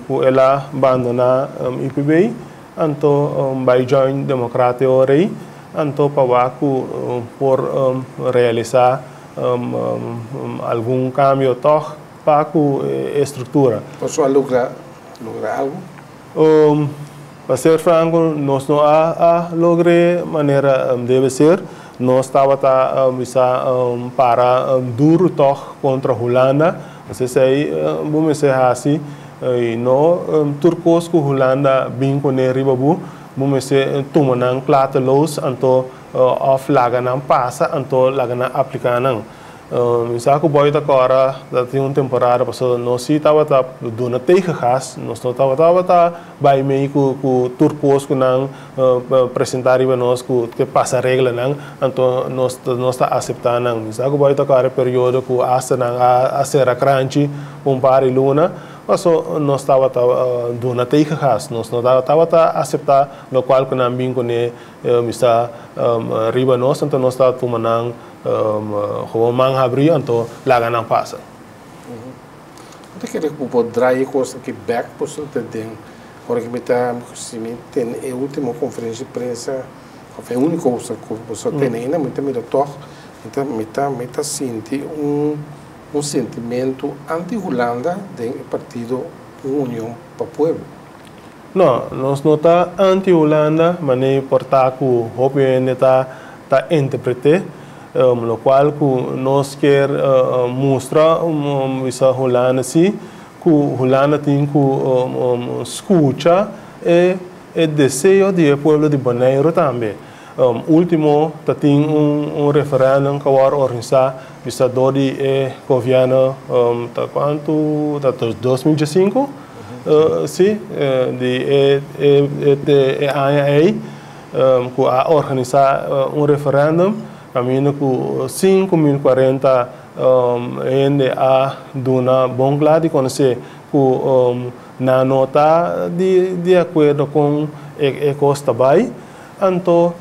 [SPEAKER 2] ku el a bandoná IPB, anto bai join Democraten ora ei, anto pa wak ku por realisá algun kambio tòg pa ku e struktura.
[SPEAKER 1] Boso a logra logra algu?
[SPEAKER 2] Pa ser franko, nos no a logr'é manera debe ser. Nos tabata bisa para duru tòg kontra Hulanda. Nos esei bo mester hasi i no tur kos ku Hulanda bin kuné riba bo, bo mester tuma nan klateloos anto òf laga nan pasa anto laga nan apliká nan. Mi sa ku boy ta kòrda ta tin un temporada pasobra nos si tabata duna tegengas, nos no tabata bai mei ku ku tur kos ku nan presentá riba nos ku te pasa reglanan, anto nos nos ta aseptá nan. Mi sa ku boy ta kòrda e periodo ku asta nan a sera kranchi un par di luna paso nos tabata duna tegengas, nos no tabata aseptá lokual ku nan bin kuné mi sa riba nos, anto nos ta tuma nan Gewoon man habrí anto laga nan pasa.
[SPEAKER 1] Bo ta kere ku bo por draai e kos aki bèk pasobra ta den ora ku mi ta si mi tene e ultimo konferensia di prensa òf e úniko ku bo sa tene ainda mi ta mira tòg mi ta mi ta mi ta sinti un un sentimentu anti Hulanda den e partido un union pa pueblo.
[SPEAKER 2] No, nos no ta anti Hulanda, manera por ta ku hopi hende ta ta interpreté, lokual ku nos kier mustra bisa Hulanda si, ku Hulanda tin ku skucha e e deseo di e pueblo di Boneiru tambe. Ultimo ta tin un referendum ku a wòrdu organisá bisa dor di e gobièrnu ta kuantu ta 2015 si di e e aña ei ku a organisá un referendum kaminda ku 5040 hende a duna bon kla di konosé ku nan no ta di akuerdo kon e kos ta bai. Anto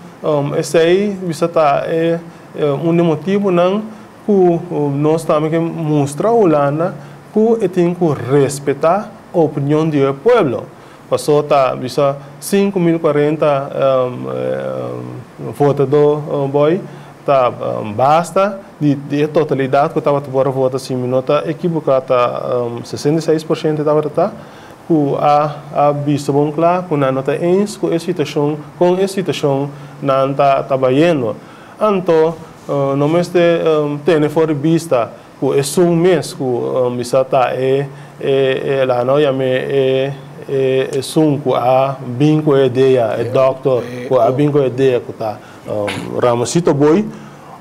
[SPEAKER 2] esei bisa ta e un di motibunan ku nos tambe ke mustra Hulanda ku e tin ku respetá opinion di e pueblo. Paso ta bisa 5040 votadó boy ta basta di e totalidat ku tabata por a vota si mi no ta ekiboká ta 66% tabata ta ku a a bisa bon kla ku nan no ta eens ku e situashon kon e situashon nan ta ta bayendo. Anto no mester tene for di bista ku esun mes ku bisa ta e e e laga no yam'é e e esun ku a bin ku e idea e dòkter ku a bin ku e idea ku ta Ramosito Boy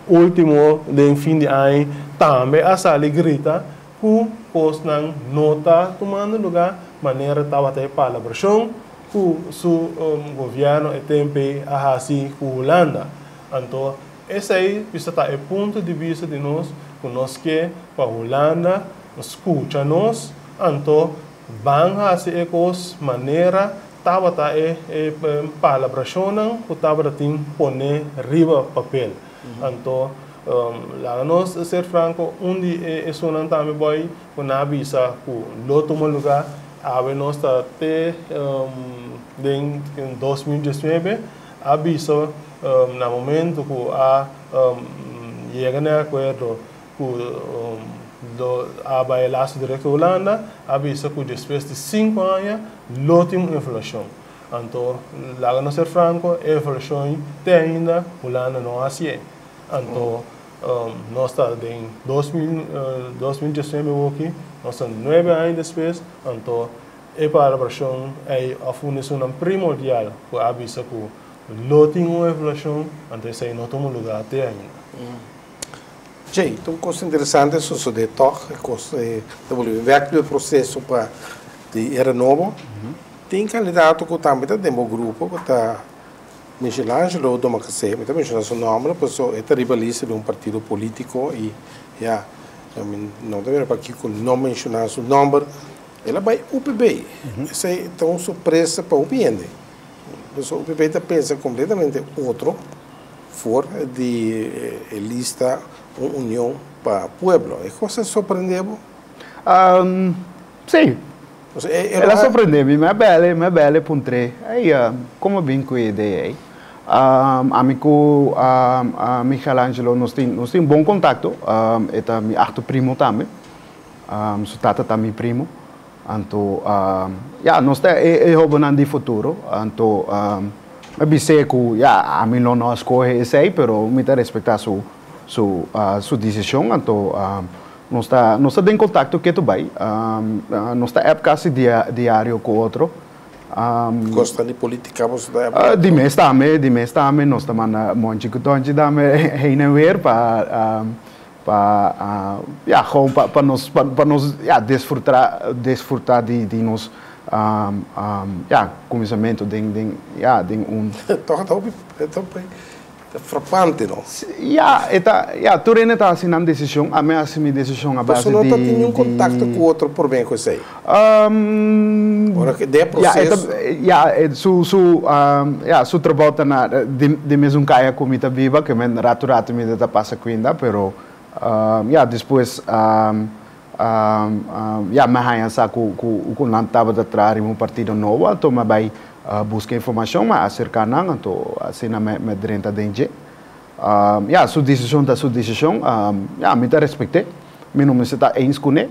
[SPEAKER 2] ultimo den fin di aña tambe a sali grita ku kosnan no ta tumando lugá manera tabata e palabrashon ku su gobièrnu e tempu ei a hasi ku Hulanda. Anto esei bisa ta e punto di bista di nos ku nos ke pa Hulanda skucha nos, anto ban hasi e kos manera tabata e palabrashonnan ku tabata tin pone riba papel. Anto laga nos ser franco, un di e esunnan tambe boy ku nan a bisa ku lo tuma luga, awe nos ta te den 2019 a bisa na momento ku a yega na e akuerdo ku lo a bai e laso direkto Hulanda, a bisa ku despues di sinku aña lo tin un evaluashon. Anto, laga nos ser franco, e evaluashon te ainda Hulanda no a hasié. Anto, nos ta den 2019 awoki, nos ta nuebe aña despues, anto e palabrashon ei òf un esunnan primordial ku a bisa ku lo tin un evaluashon, anto esei no tuma lugá te ainda.
[SPEAKER 1] Djei, ta un kos interesante sosodé tòg, e kos ta bolbe bèk den e proseso pa. Di Era Nobo. Tin kandidato ku tambe ta den bo grupo ku ta Michelangelo Domacassé. Mi ta menshoná su nòmber pasobra e ta riba lista di un partido polítiko i ya, mi no ta mira pakiko no menshoná su nòmber. El a bai UPB. Esei ta un sorpresa pa hopi hende. Pasobra UPB ta pensa kompletamente otro for di e lista Un Union pa Pueblo. E kos a sorprendé bo?
[SPEAKER 3] Sí. El a sorprendé mi. Mi a bèl'e, mi a bèl'e puntr'é, Ey, komo bin ku e idea ei? Ami ku Michelangelo nos tin, nos tin bon kontakto. E ta mi achto primo tambe. Su tata ta mi primo. Anto, ya, nos ta e hobennan di futuro. Anto, mi a bis'é ku, ya, ami lo no a skohe esei, pero mi ta respektá su, su, su desishon. Anto, Nos ta nos ta den contacto ketu bai. Nos ta app casi diario cu otro.
[SPEAKER 1] Cos ta di politica boso ta app otro?
[SPEAKER 3] Di mes tambe, di mes tambe. Nos ta manda monchi cu tonchi tambe heen en weer pa pa ya gewoon pa pa nos pa nos ya desfruta desfruta di di nos ya cuminsamentu den den ya den un.
[SPEAKER 1] Toch ta hopi ta hopi Ta frapante no.
[SPEAKER 3] Ya, e ta, ya, tur hende ta hasi nan desishon. Ami a hasi mi desishon a base di.
[SPEAKER 1] Boso no ta tin niun kontakto ku otro promé ku esei? Ora ku den e proseso.
[SPEAKER 3] Ya, e ta, ya, su, su, ya, su trabou ta na, den mesun kaya ku mi ta biba, ke men ratu ratu mi ta pasa kuinda, pero, ya, despues, ya, mi a haña sa ku, ku, ku nan tabata traha riba un partido nobo, anto mi a bai buska informashon, mi a aserká nan, anto asina mi, mi a drenta den dje. Ya, su desishon ta su desishon, ya, mi ta respekt'é, mi no mester ta eens kuné,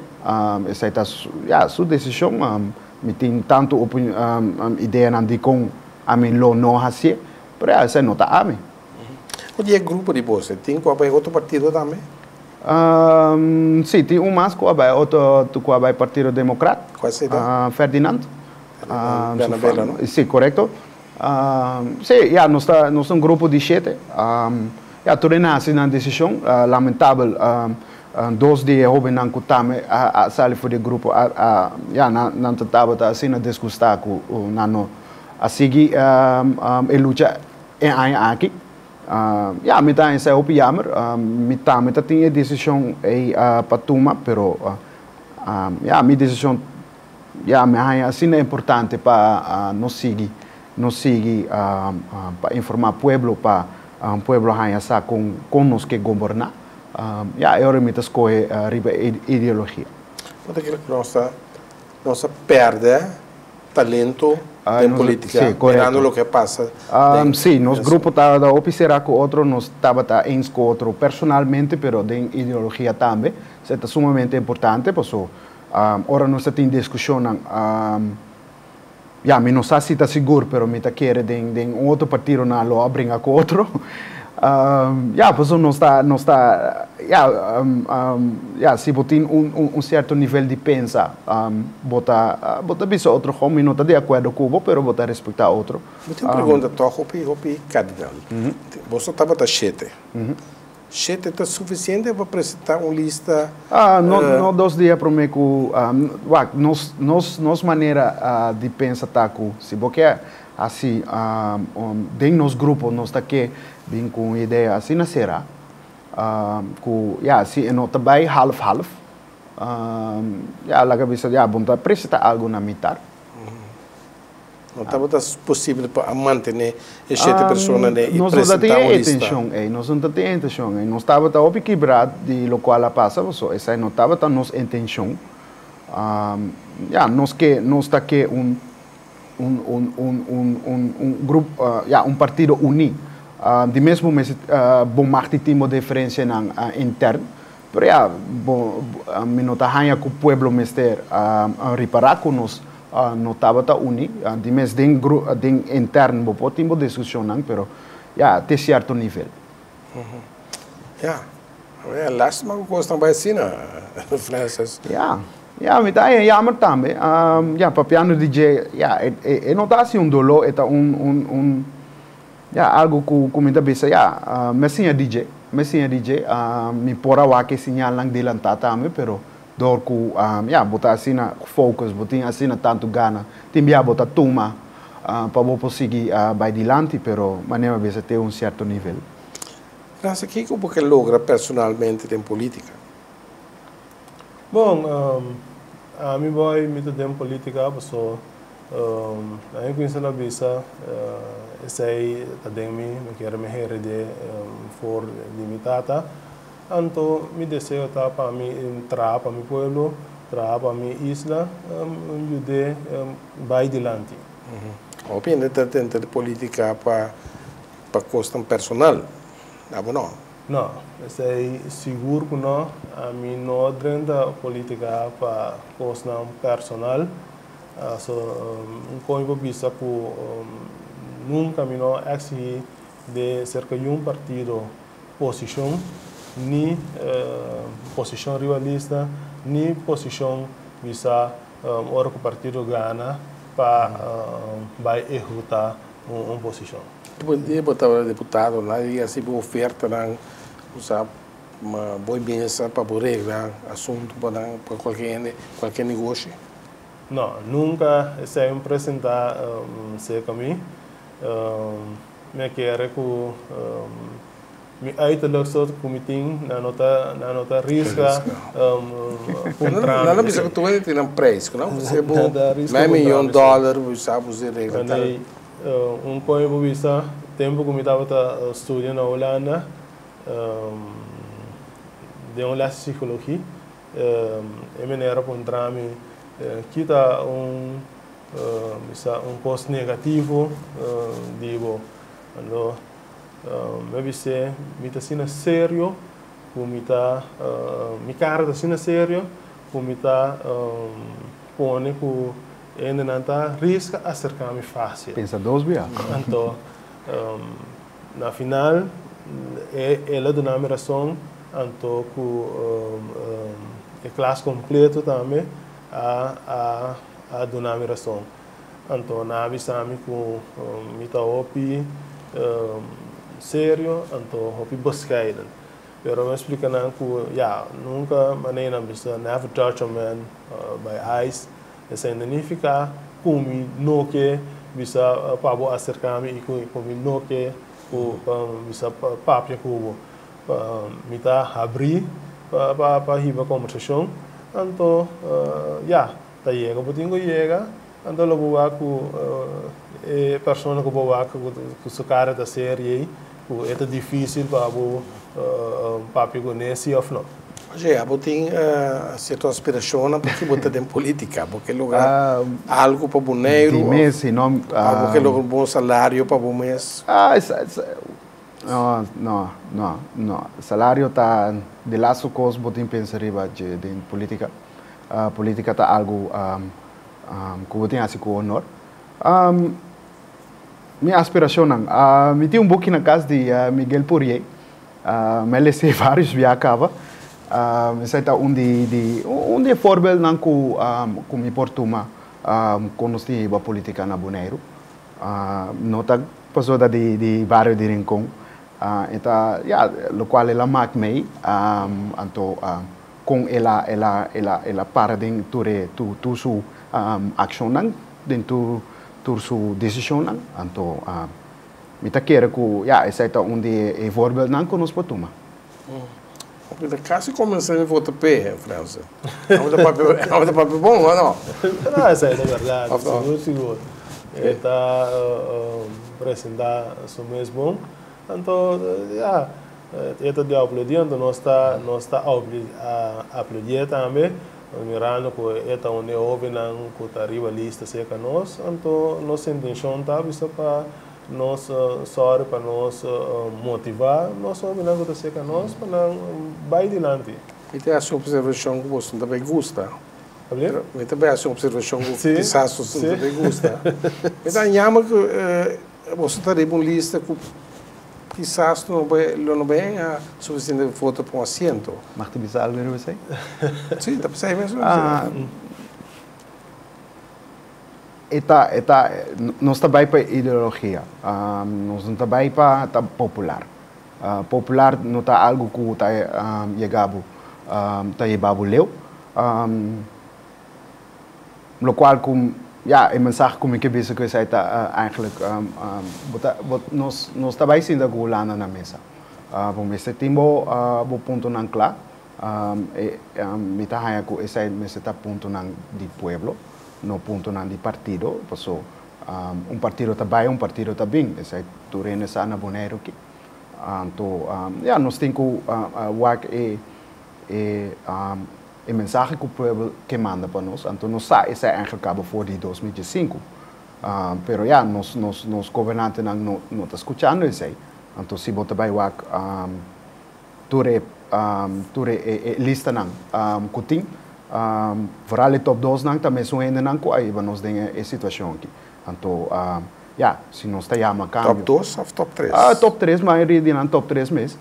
[SPEAKER 3] esei ta su, ya, su desishon, mi tin tantu opin, ideanan dikon ami lo no hasié, pero ya, esei no ta ami.
[SPEAKER 1] Ku di e grupo di boso, tin ku a bai otro partido tambe?
[SPEAKER 3] Sí, tin un mas ku a bai otro ku a bai Partido Demokrat.
[SPEAKER 1] Kual esei ta?
[SPEAKER 3] Ferdinand.
[SPEAKER 1] Bernabela, no?
[SPEAKER 3] Sí, korekto. Sí, ya, nos ta nos ta un grupo di shete. Ya, tur hende a hasi nan desishon. Lamentabel, dos di e hóbennan ku tambe a sali for di e grupo a a ya, nan nan ta tabata asina disgustá ku nan no a sigui e lucha e aña aki. Ya, mi ta hesei hopi jammer. Mi tambe ta tin e desishon ei pa tuma, pero ya, mi desishon, ya, mi a haña asina importante pa nos sigui, nos sigui pa informá pueblo, pa pueblo haña sa kon kon nos ke goberná. Ya, e ora mi ta skohe riba e ideologia.
[SPEAKER 1] Bo ta kere ku nos ta nos a pèrdè talento den politica mirando loke a pasa
[SPEAKER 3] den. Sí, nos grupo tabata hopi será ku otro, nos tabata eens ku otro personalmente pero den ideologia tambe. Esei ta sumamente importante paso ora nos ta tin diskushonnan ya mi no sa si ta sigur pero mi ta kere den den un otro partidonan lo a bringa ku otro. Ya, pasobra nos ta, nos ta, ya, ya, si bo tin un, un, un sierto nivel di pensa, bo ta, bo ta bisa otro gou, mi no ta di akuerdo ku bo, pero bo ta respektá otro.
[SPEAKER 1] Mi tin un pregunta tòg hopi, hopi kardinal. Boso tabata shete. Shete ta sufisiente pa presentá un lista?
[SPEAKER 3] No, no dos dia promé ku, wak, nos, nos, nos manera di pensa ta ku si bo ke hasi den nos grupo nos ta ke bin ku un idea asina será ku ya si e no ta bai half half ya laga bisa ya bo no ta presentá algu na mitar.
[SPEAKER 1] No tabata posibel pa a mantené e shete personanan ei i presentá un lista.
[SPEAKER 3] Nos no ta tin e intenshon ei, nos no ta tin e intenshon ei. Nos tabata hopi kibrá di lokual a pasa, pasobra esei no tabata nos intenshon. Ya, nos ke, nos ta ke un, un, un, un, un, un, un grup, ya, un partido uní. Di mes bo mester, bo mag di tin bo diferensianan intern, pero ya, bo, mi no ta haña ku pueblo mester ripará ku nos No tabata uni. Di mes den gru den intern bo por tin bo discusionnan pero ya te cierto nivel.
[SPEAKER 1] Ya. A lastima cu cosnan bay asina, Francis.
[SPEAKER 3] Ya. Ya, mi ta haña jammer tambe. Ya, papiando di dje, ya, e e no ta haci un dolor, e ta un un un ya, algo cu cu mi ta bisa, ya, mi a siña di dje, mi a siña di dje. Mi por a wak e siñalnan delanta tambe, pero. Dor ku ya bo ta asina focus, bo tin asina tantu gana, tin bia bo ta tuma pa bo por sigui bai dilanti, pero manera mi a bisa te un sierto nivel.
[SPEAKER 1] Gracia, kiko bo ke logra personalmente den politica?
[SPEAKER 2] Bon, ami boy mi ta den politica paso aña cuminsa la bisa esey ta den mi, mi kier mi herede for di mi tata. Anto mi deseo ta pa mi traha pa mi pueblo, traha pa mi isla, yud'é bai dilanti.
[SPEAKER 1] Hopi hende ta tenta di politica pa cosnan personal, abo no?
[SPEAKER 2] No, esei sigur cu no. Ami no drenta politica pa cosnan personal. So, un con mi por bisa cu nunca mi no exigi de cerca yun partido posishon, ni posishon riba lista, ni posishon bisa ora ku partido gana pa bai ehekutá un posishon.
[SPEAKER 1] Dia bo tabata diputado nan a hasi bo ofertanan ku sa bo mesa pa bo regla asuntu pa nan pa kualke hende kualke negoshi?
[SPEAKER 2] No, nunka esei a presentá serka mi. Mi a kere ku mi uiterlijk soort ku mi tin, nan no ta, nan no ta riska puntra mi.
[SPEAKER 1] Nan a bisa ku tur hende tin nan prijs, ku nan ofresé bo mei miyon dòler, bo sa bo si regla tal.
[SPEAKER 2] Un koño bo bisa, tempu ku mi tabata studia na Hulanda, den un les di psikologi, e meneer a puntra mi ki ta un Bisa un kos negativo di bo. Anto mi a bis'é, mi ta asina serio ku mi ta, mi kara ta asina serio ku mi ta pone ku e hendenan ta riska aserká mi fásil.
[SPEAKER 3] Pensa dos bia.
[SPEAKER 2] Anto na final el a duna mi rason, anto ku e klas kompleto tambe a a duna mi rason. Anto nan a bisa mi ku mi ta hopi serio, anto hopi bescheiden. Pero mi a splika nan ku ya, nunka manera nan bisa never judge a man by eyes. Esei no nifiká ku mi no ke bisa pa bo aserká mi i ku mi no ke ku bisa papia ku bo. Mi ta habrí pa hiba kombersashon, anto ya, ta yega bo tin ku yega, anto lo bo wak ku e persona ku bo wak ku su kara ta serio ei, ku e ta difísil pa bo papia kuné si òf no.
[SPEAKER 1] Oye, abo tin sierto aspirashonnan pakico bo ta den politica? Bo ke logra algo pa Boneiru òf bo ke logra un bon salario pa bo mes?
[SPEAKER 3] No, no, no, no. Salario ta di laatste kos bo tin pensa riba dje den politica. Politica ta algo ku bo tin hasi ku honor. Mi aspiracionnan, mi tin un buki na kas di Miguel Pourier. Mi a les'é varios bia kaba. Esei ta un di di un di e voorbeeldnan ku ku mi por tuma kon nos tin hiba politica na Boneiru. No ta pasobra di di bario di Rincon. E ta ya lokual el a mak mei anto kon el a el a el a el a para den tur e tur su akshonnan den tur tur su desishonnan anto mi ta kere ku ya esei ta un di e voorbeeldnan ku nos por tuma.
[SPEAKER 1] Mi ta kasi komensé mi vota p'e, Franse. Abo ta papia, abo ta papia bon, o no?
[SPEAKER 2] No, esei ta bèrdat, sigur sigur. E ta presentá su mes bon. Anto, ya, e ta di aplaudí, anto nos ta, nos ta aplaudié tambe, mirando ku e ta un di e hóbennan ku ta riba lista serka nos. Anto, nos intenshon ta bisa pa Nos sòru pa nos motivá nos hóbennan ku ta serka nos pa nan bai dilanti.
[SPEAKER 1] Mi ta hasi un opservashon ku boso no ta bai gusta. Mi ta bai hasi un opservashon ku kisas boso no ta bai gusta. Mi ta yama ku boso ta riba un lista ku kisas lo no bai haña sufisiente voto pa un asiento.
[SPEAKER 3] Mag ta bisa algu riba esei?
[SPEAKER 1] Si, ta bisa ei mes.
[SPEAKER 3] E ta, e ta, nos ta bai pa ideologia, nos no ta bai pa ta popular. Popular no ta algu ku ta yega bo, ta yeba bo leu. Lokual ku, ya, e mensahe ku mi ke bisa ku esei ta eigenlijk, bo ta, bo, nos, nos ta bai sinta ku Hulanda na mesa. Bo mester tin bo, bo puntonan kla. E, mi ta haña ku esei mester ta puntonan di pueblo, no puntonan di partido, paso un partido ta bai, un partido ta bin. Esei tur hende sa na Boneiru aki. Anto, ya, nos tin ku wak e, e. E mensahe ku pueblo ke manda pa nos, anto nos sa esei eigenlijk kaba for di 2015. Pero ya, nos nos nos gobernantenan no no ta skuchando esei. Anto si bo ta bai wak tur e tur e e listanan ku tin, vooral e top dosnan ta mesun hendenan ku a hiba nos den e situashon aki. Anto ya, si nos ta yama kambio.
[SPEAKER 1] Top dos of top tres?
[SPEAKER 3] Top tres, mayoria di nan top tres mes.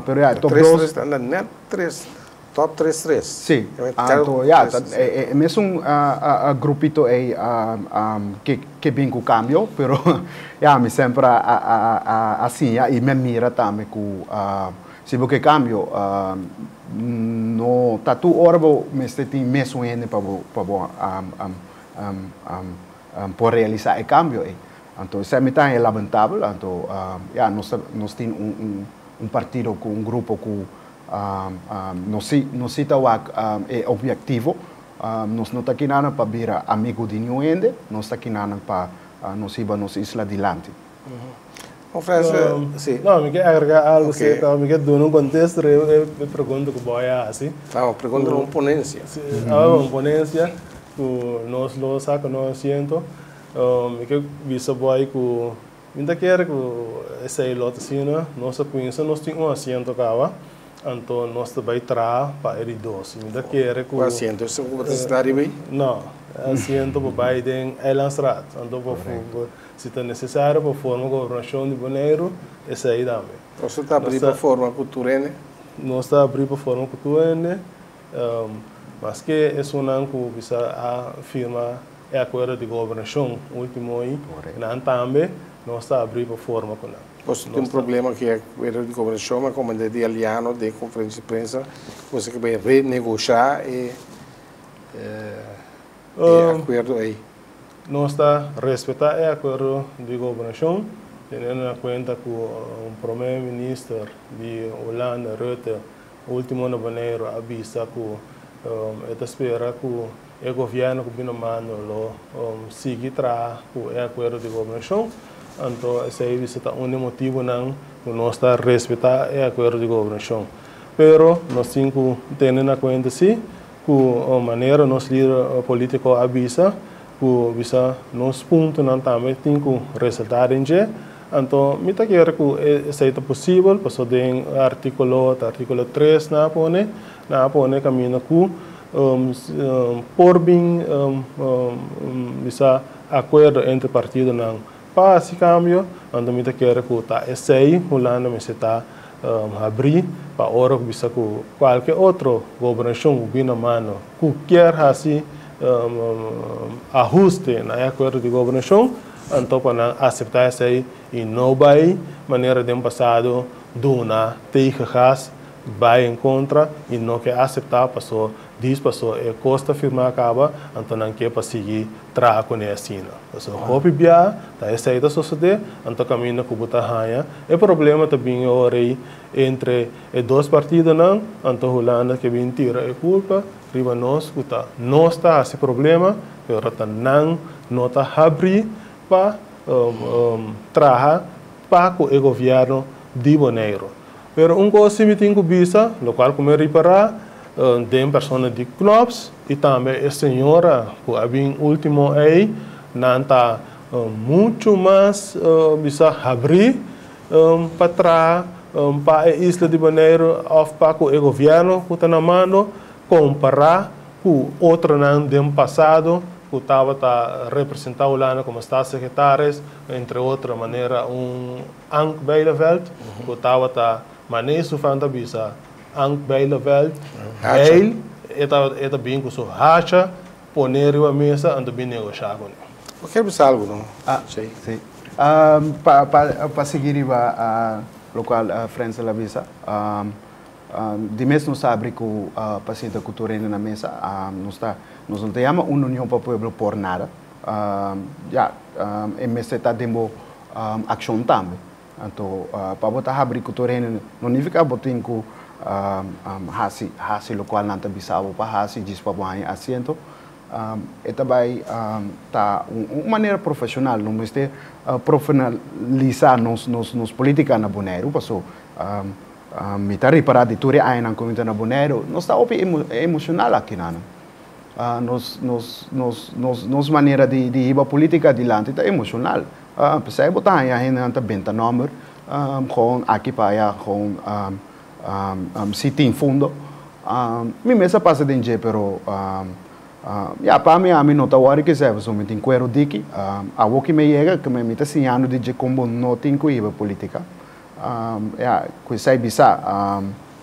[SPEAKER 3] Pero ya, top dos.
[SPEAKER 1] Tres tres, anda net tres. Top tres tres.
[SPEAKER 3] Sí, anto ya, ta e mesun grupito ei ke ke bin ku kambio, pero ya mi semper a a a siña i mi a mira tambe ku si bo ke kambio no ta tur ora bo mester tin mesun hende pa bo pa bo por realisá e kambio ei. Anto esei mi ta haña lamentabel, anto ya nos ta nos tin un un partido ku un grupo ku Nos si nos si ta wak e objektivo. Nos no ta kinanan pa bira amigu di niun hende, nos ta kinanan pa nos hiba nos isla dilanti.
[SPEAKER 1] Ofrece, si.
[SPEAKER 2] No, mi ke agregá algu si, pero mi ke duna un kontesto riba e pregunta ku bo a hasi.
[SPEAKER 1] Claro, pregunta no un ponensia.
[SPEAKER 2] Si, un ponensia ku nos lo saka nos asiento. Mi ke bisa bo ai ku Mi ta kere ku esei lo ta asina. Nos a kuminsa, nos tin un asiento kaba, anto nos ta bai traha pa e di dos. Mi ta kere ku.
[SPEAKER 1] Ku asiento? Esei ku bo ta sintá riba ei?
[SPEAKER 2] No, e asiento por bai den Eilandsraad. Anto por si ta nesesario pa forma gobernashon di Boneiru, esei tambe.
[SPEAKER 1] Nos ta abrí pa forma ku tur hende?
[SPEAKER 2] Nos ta abrí pa forma ku tur hende, maske esunnan ku bisa a firma. E akuerdo di gobernashon ultimo i nan tambe nos ta abrí pa forma ku nan.
[SPEAKER 1] Boso tin un problema ku e akuerdo di gobernashon, mi a komand'é di Aliano den konferensia di prensa ku boso ke bai renegoshá e akuerdo ei.
[SPEAKER 2] Nos ta respetá e akuerdo di gobernashon, teniendo na kuenta ku Prome Minister di Hulanda, Rutte, ultimo na Boneiru a bisa ku e ta spera ku E gobièrnu ku bini mando lo sigui traha ku e akuerdo di gobernashon, anto esei bisa ta un di motibunan ku nos ta respetá e akuerdo di gobernashon. Pero nos tin ku tene na kuenta si ku manera nos lider polítiko a bisa ku bisa nos puntonan tambe tin ku resaltá den dje, anto mi ta kere ku esei ta posibel pasobra den artíkulo ta artíkulo tres nan a pone nan a pone kaminda ku Por bin bisa akuerdo entre partidonan pa hasi kambio, anto mi ta kere ku ta esei Hulanda mester ta habrí pa ora ku bisa ku kualke otro gobernashon ku bin na mano ku kier hasi ahuste na e akuerdo di gobernashon, anto pa nan aseptá esei i no bai manera den pasado duna tegengas Bai en kontra i no ke aseptá paso dis paso e kos ta firmá kaba, anto nan ke pa sigui traha kuné asina. Paso hopi bia ta esei ta sosodé, anto kaminda ku bo ta haña e problema ta bin e ora ei entre e dos partidonan, anto Hulanda ke bin tira e kulpa riba nos ku ta nos ta hasi problema, pero ta nan no ta habrí pa traha pa ku e gobièrnu di Boneiru. Pero un kos si mi tin ku bisa, lokual ku mi a ripará den persona di Knops i tambe e señora ku a bin último ei, nan ta muchu mas bisa habrí pa traha pa e isla di Boneiru òf pa ku e gobièrnu ku ta na mando kompará ku otronan den pasado ku tabata representá Hulanda komo staatssecretaris, entre otro manera un. Ank Bijleveld, ku tabata manera su fan ta bisa Ank Bijleveld, Bijl, e ta e ta bin ku su hacha pone riba mesa anto bin negoshá kuné.
[SPEAKER 1] Bo kier bisa algu no?
[SPEAKER 3] Ah,
[SPEAKER 1] Sí.
[SPEAKER 3] sí. Pa pa pa sigui riba lokual Frensel a bisa. Di mes nos ta habri ku pa sinta ku tur hende na mesa. Nos ta nos no ta yama un Union pa Pueblo por nada. Ya, e mester ta den bo akshon tambe. Anto pa bo ta habri ku tur hende no nifiká bo tin ku hasi hasi lokual nan ta bisa bo pa hasi djis pa bo haña asiento. E ta bai ta un manera profeshonal. No mester profenalisá nos nos polítika na Boneiru paso mi ta ripará di tur e añanan ku mi ta na Boneiru nos ta hopi emoshonal akinan. Nos nos nos nos nos manera di di hiba polítika adilanti ta emoshonal. P'esei bo ta haña hendenan ta benta nòmber gewoon aki pa aya gewoon si tin fundo. Mi mes a pasa den dje pero ya pa mi ami no ta wòri kisei pasobra mi tin kuero diki. Awo ki mi a yega ku mi ta siñando di dje kon bo no tin ku hiba polítika. Ya ku esei bisa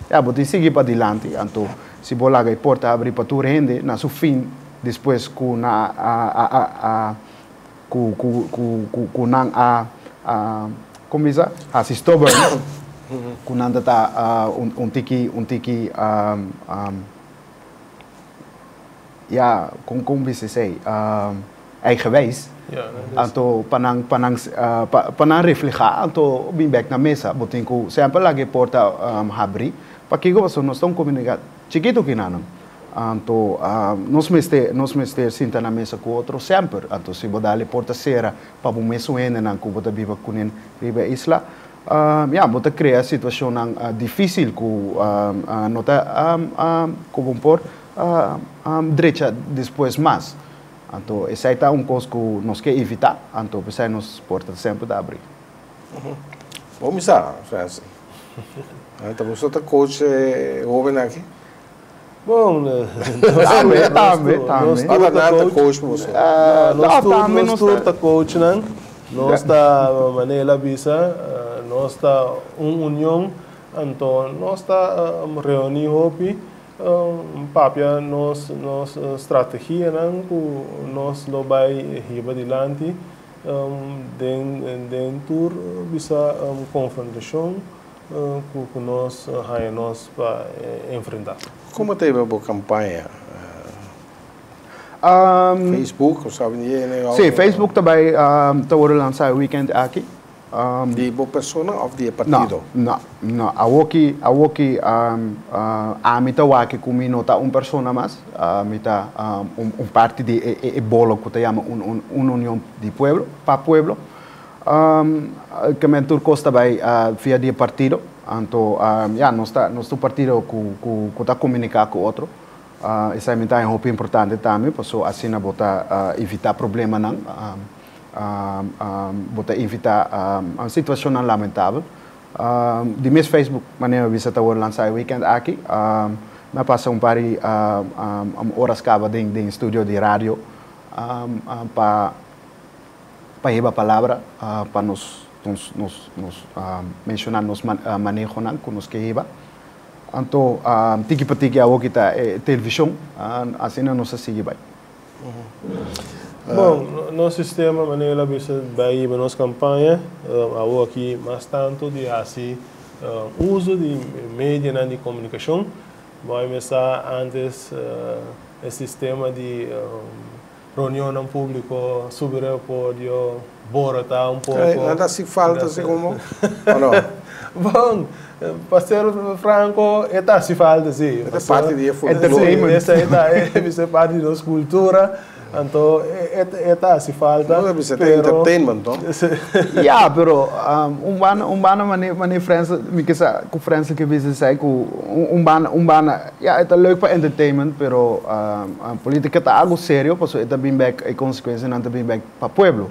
[SPEAKER 3] ya bo tin sigui padilanti anto si bo laga e porta habri pa tur hende na su fin despues ku na a a a ku ku ku ku ku nan a a kon bisa hasi stubborn ku nan ta ta un un tiki un tiki ya kon kon bisa esei eigenwijs anto pa nan pa nan pa nan refleha anto bin bek na mesa bo tin ku semper laga e porta habri pakiko pasobra nos ta un komunidat chikitu kinanan anto nos mester nos mester sinta na mesa ku otro semper anto si bo dal e porta sera pa bo mesun hendenan ku bo ta biba kunen riba e isla ya bo ta krea situashonnan difisil ku no ta ku bo por drecha despues mas. Anto esei ta un kos ku nos ke evitá, anto p'esei nos porta semper ta abrí.
[SPEAKER 1] Bo misa, Francis. Ta boso ta coach e hoben aki?
[SPEAKER 2] Bon,
[SPEAKER 3] Tambe, tambe, tambe.
[SPEAKER 2] Nos tur ta coach.
[SPEAKER 1] coach boso.
[SPEAKER 2] Nos tur ta coach nan. Nos ta, manera el a bisa, nos ta un union, anto nos ta reuní hopi Papia nos nos strategianan ku nos lo bai hiba dilanti den den tur bisa konfrontashon ku ku nos haña nos pa enfrentá.
[SPEAKER 1] Komo ta hiba bo kampaña? Facebook,
[SPEAKER 3] Sí, Facebook ta bai ta wòrdu lansá e weekend aki.
[SPEAKER 1] Di bo persona of di e partido?
[SPEAKER 3] No, no, no. Awoki, awoki ami ta wak ku mi no ta un persona mas. Mi ta un un parti di e e bolo ku ta yama un un un union di pueblo, pa pueblo. Ke men tur kos ta bai via di e partido. Anto ya, nos ta nos ta un partido ku ku ku ta komuniká ku otro. Esei mi ta haña hopi importante tambe, pasobra asina bo ta evitá problemanan. Bo ta invita situacionnan lamentabel. Di mes Facebook, manera mi bisa ta worde lansa e weekend aki. Mi a pasa un par di horas caba den studio di radio pa pa hiba palabra pa nos nos nos menciona nos manehonan cu nos ke hiba. Anto tiki pa tiki awo kita e television, asina nos a sigui bay.
[SPEAKER 2] Bon, nos sistema, manera el a bisa, bai hiba nos kampaña awor aki mas tantu di hasi uso di medianan di komunikashon. Bo a mesa antes e sistema di reunionnan públiko, subi riba podio, borotá un poko.
[SPEAKER 1] Nan ta hasi falta segun bo o no?
[SPEAKER 2] Bon, pa ser franco, e ta hasi falta, si.
[SPEAKER 1] E ta parti di e folklore.
[SPEAKER 2] Esei ta e parti di nos kultura, anto e ta hasi falta.
[SPEAKER 1] No ta bisa ta entertainment, no?
[SPEAKER 3] Ya, pero un banda, un banda mane, mane Frens, mi ke sa ku Frens ke bisa esei ku un banda, un banda, ya e ta leuk pa entertainment, pero politica ta algo serio, pasobra e ta bin bek, e konsekuensianan ta bin bek pa pueblo.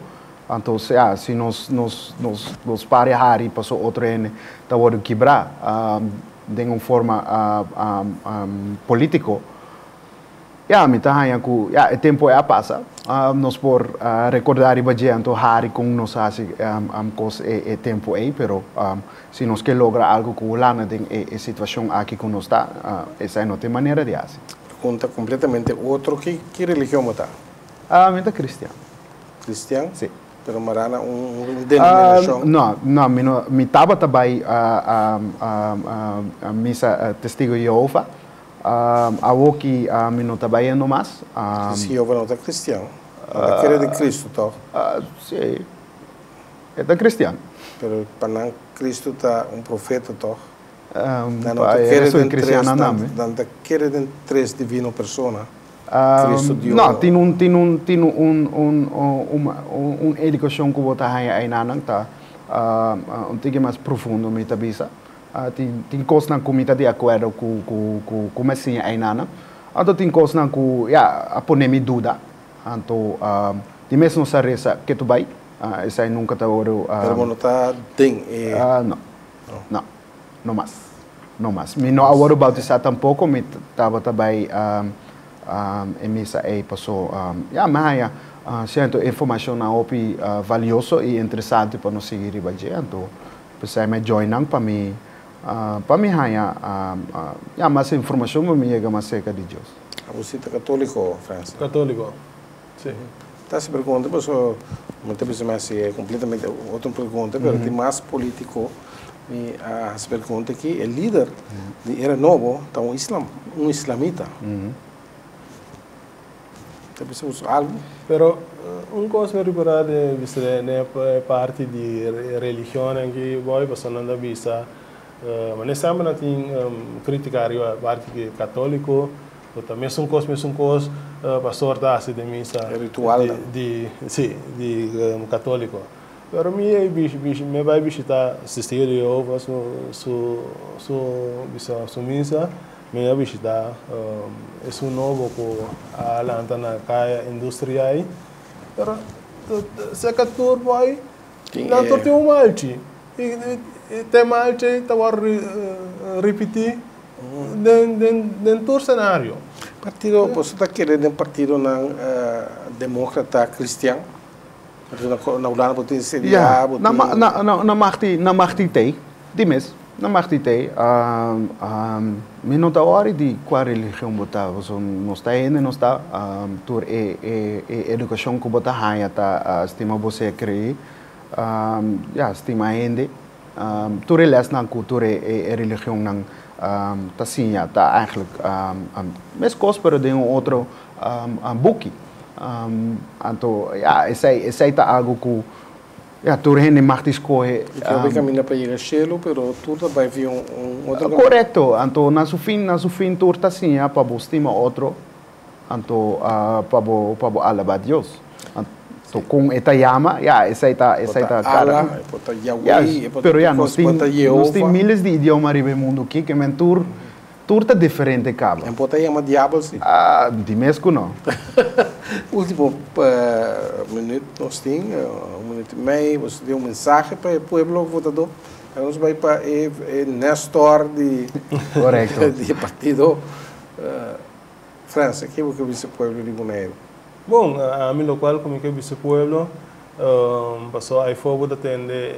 [SPEAKER 3] Anto sea, si nos nos nos nos pari hari paso otro hende ta wordo kibrá den un forma politico, ya mi ta haña cu ya e tempo ei a pasa. Nos por recorda riba dje anto hari con nos a haci cos e e tempo ei, pero si nos ke logra algo cu Hulanda den e e situacion aki cu nos ta, esei no ta e manera di haci.
[SPEAKER 1] Pregunta completamente otro, ki ki religion bo ta?
[SPEAKER 3] Mi ta cristian.
[SPEAKER 1] Cristian?
[SPEAKER 3] Si.
[SPEAKER 1] Pero mará na un denominashon?
[SPEAKER 3] No, no, mi no, mi tabata bai misa Testigo di Jehova. Awoki mi no ta bai endo mas.
[SPEAKER 1] Testigo di Jehova no ta kristian? No ta kere den Kristu tòg?
[SPEAKER 3] Si, e ta kristian.
[SPEAKER 1] Pero pa nan Kristu ta un profeta tòg? Nan no ta kere den tres, nan ta kere den tres divino persona. Cristo Dios.
[SPEAKER 3] No, tin un tin un tin un un un un edukashon ku bo ta haña einanan ta un tiki mas profundo mi ta bisa. Tin tin kosnan ku mi ta di akuerdo ku ku ku ku mi a siña einanan. Anto tin kosnan ku ya a pone mi duda. Anto di mes nos a resa ke tu bai. Esei nunka ta wòrdu.
[SPEAKER 1] Pero bo no ta den e.
[SPEAKER 3] No. No. No mas. No mas. Mi no a wòrdu bautisá tampoko, mi tabata bai e misa ei paso ya mi haña sierto informashonnan hopi valioso i interesante pa nos sigui riba dje. Anto p'esei mi a join nan pa mi pa mi haña ya mas informashon pa mi yega mas serka di Dios.
[SPEAKER 1] Abo si ta katoliko, Francis?
[SPEAKER 2] Katoliko, si.
[SPEAKER 1] Ta hasi pregunta paso mi ta bisa mi hasi e completamente otro pregunta pero tin mas politico mi a hasi pregunta aki e lider di era nobo ta un islam un islamita ta bisa boso algo.
[SPEAKER 2] Pero un cos mi ripara den bisa den e parti di religionnan aki boy paso nan ta bisa manera semper nan tin critica riba e parti di catolico. Bo ta mesun kos mesun kos pastor ta hasi den misa
[SPEAKER 1] E ritualnan.
[SPEAKER 2] di si di katoliko. Pero mi ei bishi mi bai bishita Testigo di Jehova su su su bisa su misa mi a bishita esun nobo ku a lanta na kaya Industria ei pero seka tur boy nan tur tin un malchi i te malchi ei ta wòrdu ripití Den den den tur senario.
[SPEAKER 1] Partido, boso ta kere den partidonan democrata cristian? Pasobra na Hulanda bo tin CDA, bo tin.
[SPEAKER 3] Ja, na mag di, na mag di tei, di mes, na mag di tei. Mi no ta wòri di kua religion bo ta, pasobra nos ta hende, nos ta tur e e e edukashon ku bo ta haña ta stima bo ser krei, ya, stima hende. Tur e lesnan ku tur e religionnan ta siña ta eigenlijk meskos pero den un otro buki. Anto ya esei esei ta algu ku ya tur hende mag di skohe.
[SPEAKER 1] I ke hopi kaminda pa yega shelu pero tur ta bai via un otro kaminda.
[SPEAKER 3] Korekto, anto na su fin na su fin tur ta siña pa bo stima otro Anto pa bo pa bo alaba Dios. Anto kon e ta yama, ya esei ta esei ta
[SPEAKER 1] Por ta
[SPEAKER 3] kada
[SPEAKER 1] Allah, e por ta Yahweh, e por ta
[SPEAKER 3] Pero ya
[SPEAKER 1] tur
[SPEAKER 3] nos
[SPEAKER 1] kos, por
[SPEAKER 3] tin
[SPEAKER 1] ta
[SPEAKER 3] nos tin
[SPEAKER 1] Yehova.
[SPEAKER 3] miles di idioma riba e mundu aki ke men tur tur ta diferente kaba.
[SPEAKER 1] En por ta yama diabel si.
[SPEAKER 3] Ah, di mes ku no.
[SPEAKER 1] Ultimo minuut nos tin, un minuut i mei, boso tin un mensahe pa e pueblo votadó? Nos bai pa e e Nestor di
[SPEAKER 3] Korekto.
[SPEAKER 1] di e partido. Frans, ke bo ke bisa pueblo di Boneiru?
[SPEAKER 2] Bon, ami lokual ku mi ke bisa pueblo, pasobra aifó bo ta tende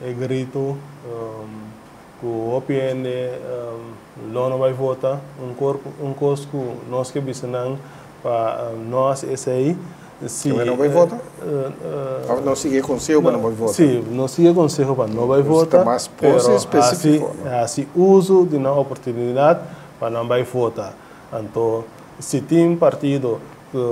[SPEAKER 2] e gritu ku hopi hende lo no bai vota. Un kor, un kos ku nos ke bisa nan pa no hasi esei, si.
[SPEAKER 1] Ke no bai vota? Òf no sigui e konseho pa no bai vota?
[SPEAKER 2] Si, no sigui e konseho pa no bai vota, pero hasi, hasi uso di nan oportunidat pa nan bai vota. Anto si tin partido ku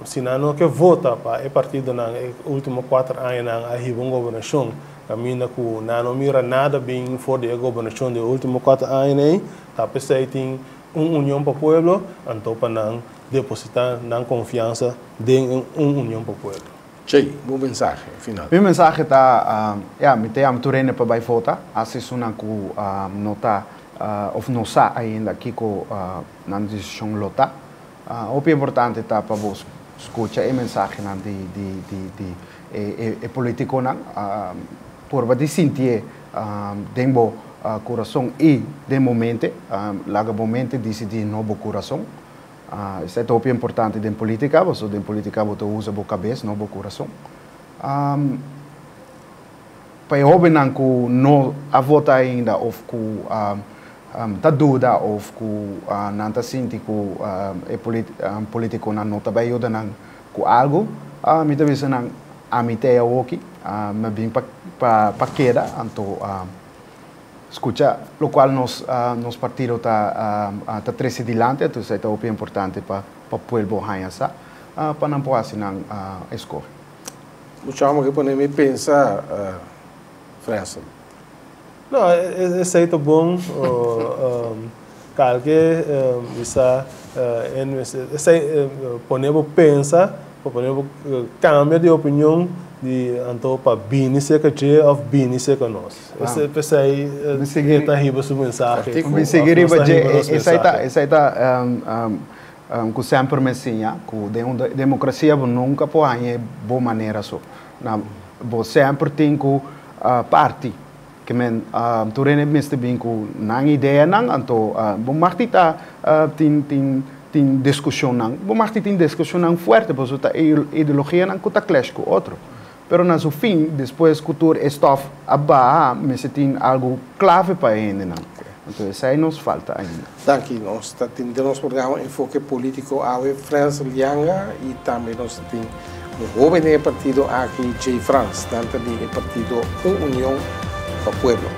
[SPEAKER 2] si nan no ke vota pa e partidonan e ultimo kuater añanan a hiba un gobernashon kaminda ku nan no mira nada bin for di e gobernashon di e ultimo kuater añanan ei, ta p'esei tin un Union pa Pueblo, anto pa nan deposita nan konfiansa den un Union pa Pueblo.
[SPEAKER 1] Chey, bo mensahe final.
[SPEAKER 3] Mi mensahe ta, ya, mi ta yama tur hende pa bai vota, hasi esunnan ku no ta of no sa ainda kiko nan desishon lo ta. Hopi importante ta pa bo skucha e mensahenan di di di di e e politikonan, purba di sintié den bo kurason i den bo mente, laga bo mente disidí no bo kurason. Esei ta hopi importante den politika, pasobra den politika bo ta usa bo kabes, no bo kurason. Pa e hóbennan ku no a vota ainda òf ku ta duda òf ku nan ta sinti ku e politikonan no ta bai yuda nan ku algu, mi ta bisa nan, Ami t'ei awoki, mi a bin pa pa keda, anto skucha lokual nos nos partido ta ta trese dilanti, anto esei ta hopi importante pa pa pueblo haña sa pa nan por hasi nan eskohe.
[SPEAKER 1] Mucha homber ke pone mi pensa, Frensel.
[SPEAKER 2] No, esei ta bon. Kalke bisa esei pone bo pensa, pa pone bo kambia di opinion di anto pa bini serka dje òf bini serka nos. P'esei e ta hiba su mensahe.
[SPEAKER 3] Mi sigui riba dje, esei ta esei ta ku semper mi siña ku den un demokrasia bo nunka por haña e bo manera so. Na bo semper tin ku parti. Ke men tur hende mester bin ku nan ideanan, anto bo mag di ta tin tin tin diskushonnan, bo mag di tin diskushonnan fuerte pasobra ta ideologianan ku ta clash ku otro. Pero na su fin, despues ku tur e stof a baha, mester tin algu klave pa e hendenan. Anto esei nos falta ainda.
[SPEAKER 1] Danki. Nos ta tin den nos programa Enfoke Politico awe Frans Lianga y tambe nos ta tin un hoben den e partido aki, Jay Frans. Nan ta di e partido Un Union pa Pueblo.